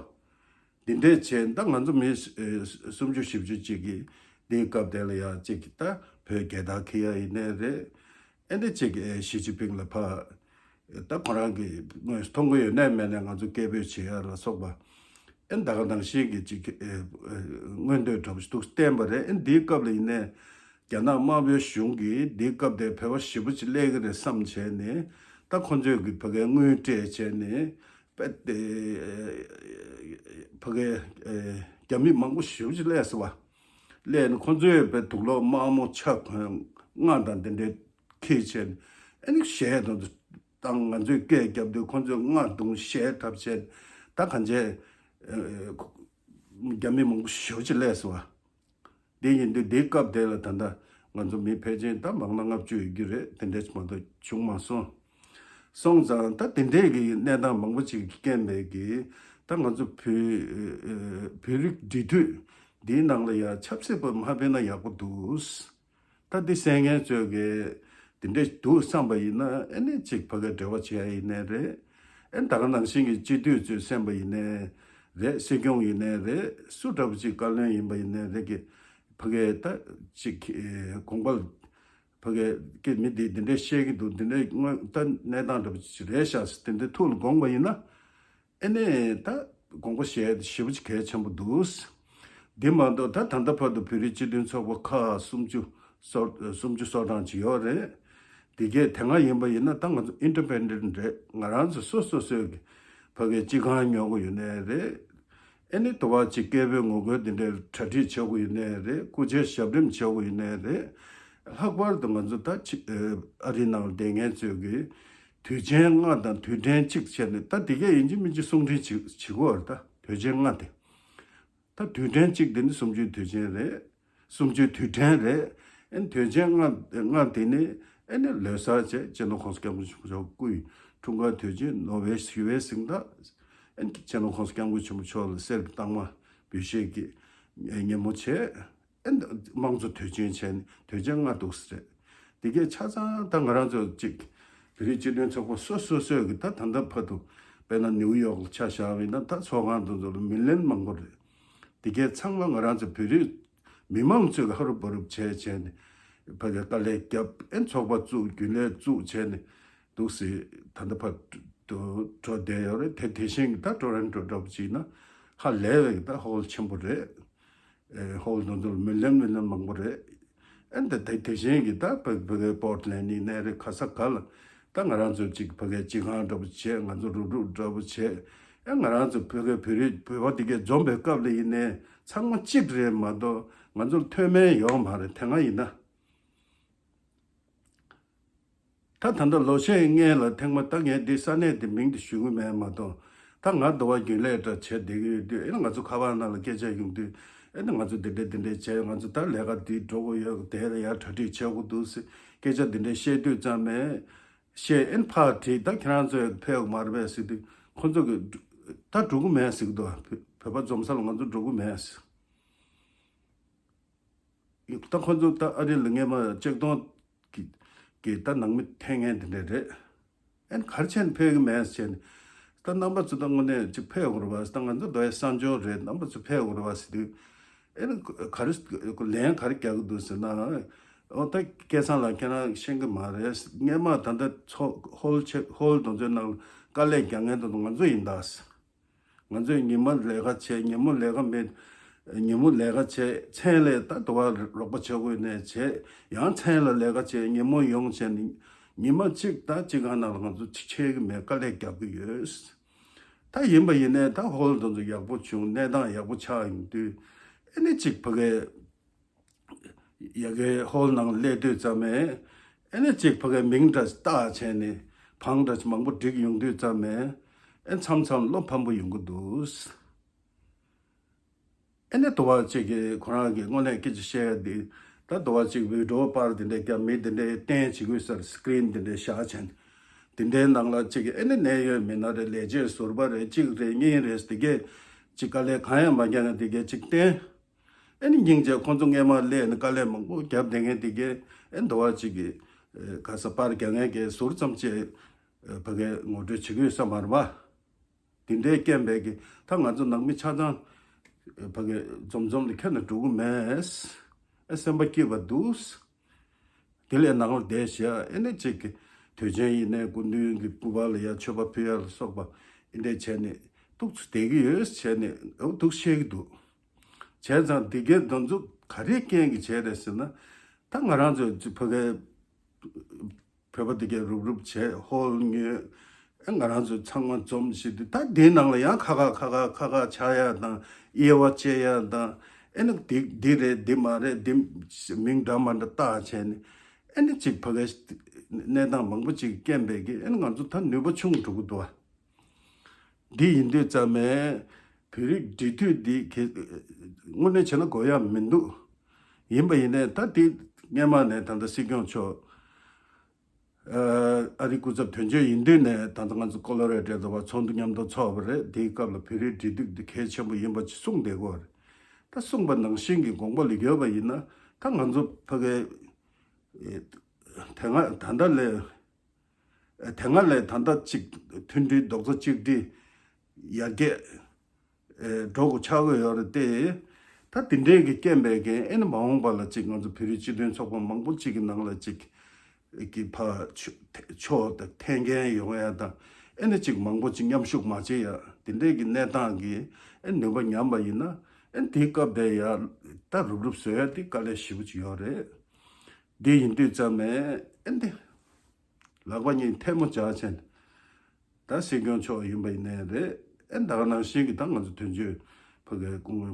འདི་འདྲས་བྱས་ད་ང་ཚོ་མི་ཨེ་སུམ་ཅུ་བཞི་བཅུ་ཅིག་གིས་འདིའི་སྐབས་དེ་ལ་ཡང་གཅིག་གིས་ད་བོད་རྒྱལ་དར་འཁྱེར་ཡ་ཡིན་ནའི་རེད། ཨེ་འདྲ་གཅིག་གིས་ཨེ་ཞི་ཅིན་ཕིང་ལ་ཕར་ད་ཁོ་རང་གིས་དངོས་སུ་མཐོང་གི་ཡོད་ནའི་མེད་ནའི་ང་ཚོ་སྐད་འབོད་བྱེད་ཡ་ལ་སོགས་པ་ཨེ་ད་ག་ནང་བཞིན་གྱི་གཅིག་ཨེ་ཨེ་མངོན་འདོད་འདྲ་པོ་ཞིག་འདུག་བསྟན་པ་རེད། ཨེ་འདིའི་སྐབས་ལ་ཡིན་ནའི་རྒྱ་ནག་དམར་པོའི་གཞུང་གིས་འདིའི་སྐབས་དེ་བོད་པ་ཞེ་པོ་ཅིག་སླེབས་ཀྱི་རེད་བསམ་བྱས་ནས་ད་ཁོ་ཚོས་ཀྱི་བོད་པའི་དངུལ་སྤྲད་བྱས་ནས། པད་དེ་ཕ་གའི་རྒྱ་མི་མང་པོ་ཞེ་པོ་ཅིག་སླེབས་སོང་བ། སླེབས་ནས་ཁོ་ཚོས་པད་དུག་ལོག་དམར་མོ་ཆ་གོན་རྔ་དང་དེ་འདྲའི་འཁྱེར་བྱས་ནས་ཨ་ནི་གཞས་དང་དང་ང་ཚོས་སྐད་བརྒྱབ་དུས་ཁོ་ཚོས་རྔ་བརྡུངས་གཞས་འཁྲབ་བྱས། ད་གང་བྱས་རྒྱ་མི་མང་པོ་ཞེ་པོ་ཅིག་སླེབས་སོང་བ། དེ་ཡིན་དུས་དེའི་སྐབས་དེ་ལ་ད་ལྟ་ང་ཚོ་མི་ཕལ་ཆེར་ད་མང་ན་ལྔ་བཅུ་ཡོད་རྒྱུ་རེད། དེ་འདྲ་ཞིག་མ་གཏོགས་བྱུང་མ་སོང་། སོང་ཙང་ད་དེ་འདྲའི་གི་གནས་སྟངས་མང་པོ་ཅིག་གི་རྐྱེན་པས་གི་ད་ང་ཚོ་བོད་བོད་རིགས་འབྲེལ་མཐུད་འདིའི་ནང་ལ་ཡང་ཆབ་སྲིད་པ་མ་ཕེབས་ན་ཡག་པོ་འདུག་ད་འདི་གསན་མཁན་ཚོས་གི་དེ་འདྲ་འདུག་བསམ་པ་ཡིན་ན་ཨ་ནི་ཅིག་ཕ་གིར་འབྲེལ་བ་བྱེད་ཡ་ཡིན་ནའི་རེད། ཨ་ནི་ད་ག་ནང་བཞིན་གྱི་སྤྱི་འཐུས་ཚོས་གསན་པ་ཡིན་ནའི་རེད། སྲིད་སྐྱོང་ཡིན་ནའི་རེད། སུ་འདྲ་པོ་ཅིག་བཀའ་བློན་ཡིན་པ་ཡིན་ནའི་རེད་གི་ཕ་གིར་ད་ཅིག་ཨེ་དགོངས་པ་ཕ་གིར་གི་མི་འདི་འདི་འདྲ་བཤད་ཀྱི་འདུག་འདི་འདྲ་དངོས་ད་གནས་སྟངས་འདྲ་པོ་ཅིག་རེད་ཤག་ཟེར་དེ་འདྲ་ཐུགས་ལ་དགོངས་པ་ཡིན་ན། ཨེ་ནས་ད་དགོངས་པ་བཞེས་ཞེ་པོ་ཅིག་གལ་ཆེན་པོ་འདུག་འདི་མ་གཏོགས་ད་ད་ལྟ་བར་དུ་བོད་རིགས་སྤྱི་མཐུན་ཚོགས་པ་ཁག་སུམ་ཅུ་སོ་སུམ་ཅུ་སོ་གྲངས་ཅིག་ཡོད་རེད། དེ་གས་དེ་སྔ་ཡིན་པ་ཡིན་ན་ད་ང་ཚོ་ཨིན་ཌི་པེན་ཌེན་ཊི་རེད། ང་རང་ཚོ་སོ་སོ་སོའི་གི་ཕ་གིའི་སྤྱི་ཁང་ཉོ་གི་ཡོད་ནའི་རེད། ཨེ་ནི་དུ་བ་ཅིག་སྐད་འབོད་ངོ་རྒོལ་འདི་འདྲའི་གྲ་སྒྲིག་བྱེད་དགོས་ཡོད་ནའི་རེད། སྐུ་ཕྱྭའི་ཞབས་རིམ་བྱེད་དགོས་ཡོད་ནའི་རེད། ལྷག་པར་དུ་ང་ཚོ་ད་ཕྱི་ཨ་རི་ནང་ལ་བསྡད་མཁན་ཚོས་གི་དུས་ཆེན་ལྔ་དང་དུས་དྲན་གཅིག་བྱས་ནས་ད་དེ་གས་ཡིན་གཅིག་མིན་གཅིག་གསུང་འཕྲིན་བྱེད་བྱེད་དགོས་རེད། ད་དུས་ཆེན་ལྔ་དེ། ད་དུས་དྲན་གཅིག་དེ་ནི་གསུམ་བཅུའི་དུས་ཆེན་རེད། གསུམ་བཅུའི་དུས་དྲན་རེད། ཨེ་ནི་དུས་ཆེན་ལྔ་ལྔ་དེ་ནི་ཨེ་ནི་ལོ་གསར་བྱས། སྤྱི་ནོར་༸གོང་ས་༸སྐྱབས་མགོན་ཆེན་པོ་མཆོག་སྐུའི་འཁྲུངས་སྐར་དུས་ཆེན། ནོ་བེལ་ཞི་བའི་གཟེངས་རྟགས། ཨེ་ནི་སྤྱི་ནོར་༸གོང་ས་༸སྐྱབས་མགོན་ཆེན་པོ་མཆོག་ལ་གསེར་གྱི་རྟགས་མ་འབུལ་བཞེས་ཀྱི་ཉིན་མོ་བྱས། ཨེ་ནི་དམངས་གཙོ་དུས་ཆེན་བྱས་ནས་དུས་ཆེན་ལྔ་འདུག་ཟེར། དེ་གས་ཆ་ཚང་ད་ང་རང་ཚོ་གཅིག་བོད་རིགས་སྤྱི་མཐུན་ཚོགས་པ་སོ་སོ་སོས་གི་ད་ད་ལྟ་བར་དུ་དཔེར་ན་ནིའུ་ཡོག་ལ་ཆ་བཞག་པ་ཡིན་ན་ད་ཚོགས་ཁང་དེ་ཚོ་ལ་མི་ལོན་མང་པོ་རེད། དེ་གས་ཚང་མ་ང་རང་ཚོ་བོད་རིགས་མི་མང་ཚོས་གི་ཧ་རུབ་བ་རུབ་བྱས་བྱས་ནས་ཕ་གིར་དཀའ་ལས་བརྒྱབ། ཨེ་ཚོགས་པ་བཙུགས། རྒྱུན་ལས་བཙུགས་བྱས་ནས་འདུག་སེ་ད་ལྟ་བར་དུ་འགྲོ་བསྡད་ཡོད་རེད། དེ་དེ་བཞིན་གི་ད་ཊོ་རོན་ཊོ་འདྲ་པོ་བྱས་ན་ཧ་ལས་པའི་ད་ཧོལ་ཆེན་པོ་རེད། ཨེ་ཧོལ་དེ་ཚོ་ལ་མི་ལོན་མི་ལོན་མང་པོ་རེད། ཨེ་འདི་དེ་དེ་བཞིན་གྱི་ད་བོད་བོད་པོར་ཊི་ལེན་ཌི་ཡིན་ནའི་རེད། ག་ས་ག་ལ་ད་ང་རང་ཚོ་གཅིག་བོད་པའི་སྤྱི་ཁང་འདྲ་པོ་བྱས། ང་ཚོ་རུབ་རུབ་འདྲ་པོ་བྱས། ཨེ་ང་རང་ཚོ་བོད་པའི་བོད་རིགས་བོད་པ་དེ་གས་འཛོམས་པའི་སྐབས་ལ་ཡིན་ནའི་ཚང་མ་གཅིག་རེད་མ་གཏོགས་ ང་ཚོར་མཐོ་དམན་ཡོད་མ་རེད། དེ་སྔ་ཡིན་ན། ད་ད་ལྟ་ལོ་ཤས་སྔོན་ལ་ཐེངས་མ་ད་ངས་འདི་ས་གནས་འདི་མིང་འདི་ཞུ་གི་མེད་མ་གཏོགས། ད་ང་འདི་བ་རྒྱུན་ལས་འདྲ་བྱས་བསྡད་ཀྱི་ཡོད་དུས། ཨེ་ན་ང་ཚོ་ཁ་པར་ནང་ལ་སྐད་ཆ་ཡོང་དུས། ཨེ་ན་ང་ཚོ་འདི་འདྲས་འདི་འདྲས་བྱས། ང་ཚོ་ད་ལས་ཀ་འདི་འགྲོ་དགོས་ཡོད། དེ་ལ་ཡར་གྲ་སྒྲིག་བྱེད་དགོས་འདུག་ཟེར་སྐད་ཆ་འདི་འདྲས་བཤད་དུས་ཙམ་ནས། བཤད། ཨེ་ན་ཕར་དྲིས། ད་ཁྱེད་རང་ཚོས་ཕེབས་ཡོད་མ་རེད་པས་ཟེར་དུས། ཁོ་ཚོ་གིས་ད་འགྲོ་གི་མེད་ཟེར་གི་འདུག་བོད་པ་འཛོམས་ས་ལ་ང་ཚོ་འགྲོ་གི་མེད་ཟེར། ད་ཁོ་ཚོ་ད་ཨ་རི་ལ་སྔས་མ་ཆིག་སྟོང་གི་གི་ད་ནང་མི་འཐེན་མཁན་དེ་འདྲ་རེད། ཨན་ག་རེ་བྱས་ནས་ཕེབས་ཀྱི་མེད་ཟེར་ནས། ད་རྣམ་པ་ཚོ་ད་དངོས་གནས་ཅིག་ཕེབས་དགོས་རེད་པ། ད་ང་ཚོ་འདི་བའི་གསར་འབྱོར་རེད། རྣམ་པ་ཚོ་ཕེབས་དགོས་རེད་པ་ཟེར་དུས། ཨན་ག་རེ་ལན་ག་རེ་རྒྱག་གི་འདུག་ཟེར་ན། འོ་ད་སྐལ་བཟང་ལགས་ཁྱེད་རང་ཤེས་ཀྱི་མ་རེད། སྔས་མ་ད་ལྟ་ཚོགས་ཧོལ་ཆེ་ཧོལ་དེ་ཚོའི་ནང་ལ་དཀའ་ལས་རྒྱག་མཁན་དེ་ཚོ་ང་ཚོ་ཡིན་ད་ཟེར། ང་ཚོས་ཉི་མ་ལས་ཀ་བྱས། ཉིན་མོ་ལས་ཀ་མེད། ཉིན་མོ་ལས་ཀ་བྱས། མཚན་ལ་ད་དུ་བ་རོགས་པ་བྱེད་དགོས་ནས་བྱས། ཡང་མཚན་ལ་ལས་ཀ་བྱས། ཉིན་མོ་ཡོང་བྱས་ནས་ཉི་མ་གཅིག་དང་གཅིག་སྒང་ནང་ལ་ང་ཚོ་ཅིག་ཆད་ཀྱི་མེད། དཀའ་ལས་རྒྱག་གི་ཡོད། ད་ཡིན་པ་ཡིན་ནའི་ད་ཧོལ་དེ་ཚོ་ཡག་པོ་བྱུང་། གནས་སྟངས་ཡག་པོ་ཆགས་ཡོང་དུས། ཨེ་ནི་ཅིག་ཕ་གའི་ཡ་གའི་ཧོལ་ནང་སླེབས་དུས་ཙམ་ནས། ཨེ་ནི་ཅིག་ཕ་གའི་མིང་འདྲ་བཏགས་བྱས་ནས་བང་འདྲ་མང་པོ་བསྒྲིགས་ཡོང་དུས་ཙམ་ནས། ཨེ་མཚམས་མཚམས་བློ་ཕམ་པོ་ཡོང་གི་འདུག་ཨེ་ནི་དུ་བ་ཅིག་གིས་ཁོ་རང་གི་དངོས་གནས་སྐད་ཆ་བཤད་ཡ་འདི། ད་དུ་བ་ཅིག་བི་ཌི་ཡོ་པར་དེ་འདྲས་རྒྱབ། མི་དེ་འདྲས་སྟོན་བྱེད་དགོས་ས་རེད། སི་ཀི་རིན་དེ་འདྲས་བཞག་བྱས་ནས། དེ་འདྲའི་ནང་ལ་ཅིག་ཨེ་ནི་གནད་ཡོད་མི་སྣ་རེད། ལས་བྱེད་ཟུར་པ་རེད། གཅིག་རེད། གཉིས་རེད། དེ་གས་ཅིག་དཀའ་ལས་གང་ཡང་མ་རྒྱག་མཁན་དེ་གས་ཅིག་སྟོན། ཨེ་ནི་སྙིང་རྗེ། ཁོང་ཚོ་སྔས་མ་སླེབས་ནས་དཀའ་ལས་མང་པོ་རྒྱབ་བསྡད་མཁན་དེ་གས། ཨེ་ནི་དུ་བ་ཅིག་གིས་ཨེ་ག་ས་པར་རྒྱག་མཁན་གས་ཟུར་ཙམ་ཅིག་ཨེ་ཕ་གའི་ངོ་སྤྲོད་བྱེད་ཀྱི་ཡོད་ས་མ་རེད་པ། དེ་འདྲའི་རྐྱེན་པས་ཀྱི་ད་ང་ཚོ་ནང་མི་ཆ་ཚང་ཨེ་ཕ་གའི་འཛོམས་འཛོམས་ལ་ཁྱོན་ནས་འགྲོ་གི་མེད། ཨེ་སེམས་པ་སྐྱིད་པ་འདུག་དེ་ལས་ནང་ལ་བསྡད་བཞག་ཨེ་ནི་ཅིག་གི་དུས་ཆེན་ཡིན་ནའི་སྐུ་མདུན་གྱི་སྐུ་པར་ལ་ཡ་མཆོད་པ་ཕུལ་ཡ་ལ་སོགས་པ་ཨེ་འདྲས་བྱས་ནས་ཏོག་ཙམ་བསྡད་ཀྱི་ཡོད་བྱས་ནས། འོ་འདུག་བཤད་ཀྱི་འདུག་བྱས་ཙང་དེ་གའི་འདི་ཚོ་ག་རེའི་རྐྱེན་གྱིས་བྱས་རེད་ཟེར་ན། ད་ང་རང་ཚོ་ཕ་གའི་བོད་པ་དེ་གའི་རུབ་རུབ་བྱས། ཧོལ་ཉོས། ཨེ་ང་རང་ཚོ་ཚང་མ་འཛོམས་བྱས་དུས། ད་དེའི་ནང་ལ་ཡང་ཁ་ཁ་ཁ་ཁ་ཁ་ཁ་ཆགས་ཡ་དང་། དབྱེ་བ་བཅད་ཡ་དང་། ཨེ་ནི་འདི་འདི་རེད། འདི་མ་རེད། འདི་མིང་འདྲ་མ་འདྲ་བཏགས་བྱས་ནས། ཨེ་ནི་ཅིག་ཕ་གའི་གནས་སྟངས་མང་པོ་ཅིག་རྐྱེན་པས་ཀྱི། ཨེ་ནི་ང་ཚོ་ད་ནུས་པ་ཆུང་འགྲོ་གི་འདུག་བ། འདི་ཡིན་དུས་ཙམ་ནས་བོད་རིགས་འབྲེལ་མཐུད་འདི་གལ་དངོས་གནས་བྱས་ན་དགོས་ཡ་མི་འདུག་ཡིན་པ་ཡིན་ནའི་ད་འདི་སྔས་མ་ནས་ད་ལྟ་སྲིད་སྐྱོང་མཆོག་ཨ་རི་སྐུ་ཚབ་དོན་གཅོད་ཡིན་དུས་ནས། ད་ལྟ་ང་ཚོ་ཀོ་ལོ་རེ་ཌོ་ལ་བ་ཚོགས་འདུ་མཉམ་དུ་ཚོགས་པ་རེད། དེའི་སྐབས་ལ་བོད་རིགས་འབྲེལ་མཐུད་འདི་གལ་ཆེན་པོ་ཡིན་པ་ཅིག་གསུངས་བསྡད་ཀྱི་ཡོད་རེད། ད་གསུངས་པ་ནང་བཞིན་གྱི་དགོངས་པ་ལ་ཡོད་པ་ཡིན་ན། ད་ང་ཚོ་ཕ་གའི་ཨེ་དེ་སྔ་ད་ལྟ་ལས། དེ་སྔ་ལས་ད་ལྟ་ཅིག་མཐུན་སྒྲིལ་རྡོག་རྩ་གཅིག་སྒྲིལ་ཡར་རྒྱས་ཨེ་འགྲོ་དགོས་ཆགས་ཀྱི་ཡོད་རེད་དེ། ད་དེ་འདྲའི་གི་རྐྱེན་པས་ཀྱི། ཨེ་ནི་མ་འོངས་པ་ལ་ཅིག་ང་ཚོ་བོད་རིགས་སྤྱི་མཐུན་ཚོགས་པ་མང་པོ་ཅིག་གི་ནང་ལ་ཅིག་གི་ཕར་ཕྱོགས་དང་འཐེན་མཁན་ཡོང་ཡ་དང་། ཨེ་ནི་ཅིག་མང་པོ་ཅིག་མཉམ་ཞུགས་མ་བྱེད་ཡ། དེ་འདྲའི་གི་གནས་སྟངས་ཀྱི་ཨེ་ནུས་པ་ཉམས་པ་ཡིན་ན། ཨེ་དེའི་སྐབས་དེ་ཡ་ད་རུབ་རུབ་བཟོ་ཡ་དེ་དཀའ་ལས་ཞེ་པོ་ཅིག་ཡོད་རེད། འདི་ཡིན་དུས་ཙམ་ནས་ཨེ་འདི་ལག་པ་གཉིས་ཐལ་མོ་སྦྱར་བྱས་ནས། ད་སྲིད་སྐྱོང་མཆོག་ཡིན་པ་ཡིན་ནའི་རེད། ཨེ་ད་ག་ནང་བཞིན་གྱི་ད་ང་ཚོ་དོན་གཅོད་ཕ་གའི་སྐུ་ངོ་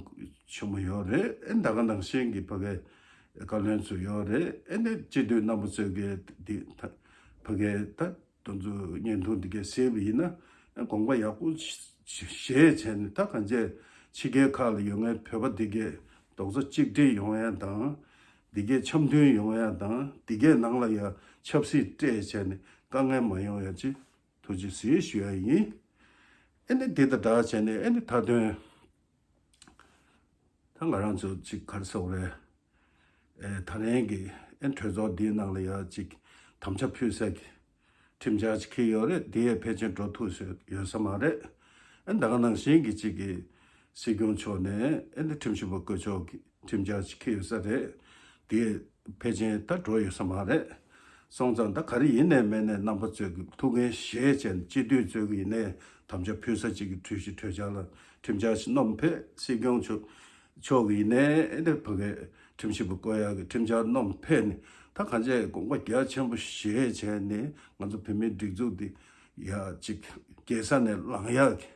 ཆེན་མོ་ཡོད་རེད། ཨེ་ད་ག་ནང་བཞིན་གྱི་ཕ་གའི་བཀའ་བློན་ཚོ་ཡོད་རེད། ཨེ་འདི་སྤྱི་འཐུས་རྣམ་པ་ཚོས་གི་འདི་ད་ཕ་གའི་ད་དེ་ཚོ་བརྙན་ཐུང་འདི་གས་གཟིགས་པ་ཡིན་ན། དགོངས་པ་ཡག་པོ་བཞེས་བྱས་ནས། ད་གང་བྱས་ཕྱི་རྒྱལ་ཁག་ལ་ཡོད་མཁན་བོད་པ་འདི་གས་རྡོག་རྩ་གཅིག་སྒྲིལ་ཡོང་ཡ་དང་། འདི་གས་འཆམ་མཐུན་ཡོང་ཡ་དང་། འདི་གས་ནང་ལ་ཡ་ཆབ་སྲིད་སྤྲད་བྱས་ནས་དཀའ་ངལ་མ་ཡོང་ཡ་ཅིག་ཐུགས་རྗེ་གཟིགས་ཞུ་ཡ་ཡིན། ཨེ་ནི་འདི་དང་སྦྲགས་བྱས་ནས། ཨེ་ནི་མཐའ་དོན། ད་ང་རང་ཚོ་ཅིག་ག་རེ་ཟེར་དགོས་རེད། ཨེ་ད་རིང་གི་ཨེ་གྲོས་ཚོགས་འདིའི་ནང་ལ་ཡ་ཅིག་དམ་བཅའ་ཕུལ་ས་གི་ཁྲིམས་འཆར་ཅིག་འཁྱེར་ཡོད་རེད། དེ་ཡ་ཕལ་ཆེར་འགྲོ་ཐུབ་ས་ཡོད་ས་མ་རེད། ཨེ་ད་ག་ནང་བཞིན་གྱི་ཅིག་གི་སྲིད་སྐྱོང་མཆོག་ནས་ཨེ་འདི་ཁྲིམས་ཞིབ་པ་བསྐོ་ཕྱོགས་ཀྱི་ཁྲིམས་འཆར་ཅིག་འཁྱེར་ཡོད་ས་རེད། དེ་ཕལ་ཆེར་ད་འགྲོ་ཡོད་ས་མ་རེད། སོང་ཙང་ད་ག་རེ་ཡིན་ནའི་མིན་ནའི་རྣམ་པ་ཚོས་ཀྱི་ཐུགས་འགན་བཞེས་བྱས་ནས། སྤྱི་འཐུས་ཚོས་ཀྱི་ཡིན་ནའི་དམ་བཅའ་ཕུལ་ས་ཅིག་གི་གྲོས་གཞི་གྲོས་འཆར་ལ་ཁྲིམས་འཆར་ཞིག་བསྣམས་ཕེབས། སྲིད་སྐྱོང་མཆོག་མཆོག་གི་ཡིན་ནའི་ཨེ་འདི་ཕ་གའི་ཁྲིམས་ཞིབ་པ་བསྐོ་ཡག་གི་ཁྲིམས་འཆར་བསྣམས་ཕེབས་ནས། ད་གང་བྱས་དགོངས་པ་རྒྱ་ཆེན་པོ་བཞེས་བྱས་ནས། ང་ཚོ་བོད་མིའི་སྒྲིག་འཛུགས་འདི་ཡ་ཅིག་རྒྱལ་ས་ནས་ལངས་ཡག་གི་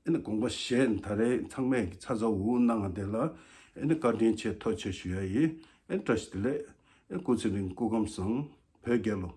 ཨེ་ནི་དགོངས་པ་བཞེས་ནས། ད་རེས་ཚང་མས་ཀྱི་ཚ་ཚ་འུར་འུར་གནང་བ་དེ་ལ་ ཨེ་ནི་བཀའ་དྲིན་ཆེ་ཐུགས་རྗེ་ཆེ་ཞུ་ཡ་ཡིན། ཨེ་ནི་བཀྲ་ཤིས་བདེ་ལེགས། ཨེ་ནི་སྐུ་ཚེ་རིང་སྐུ་ཁམས་བཟང་། བོད་རྒྱལ་ལོ།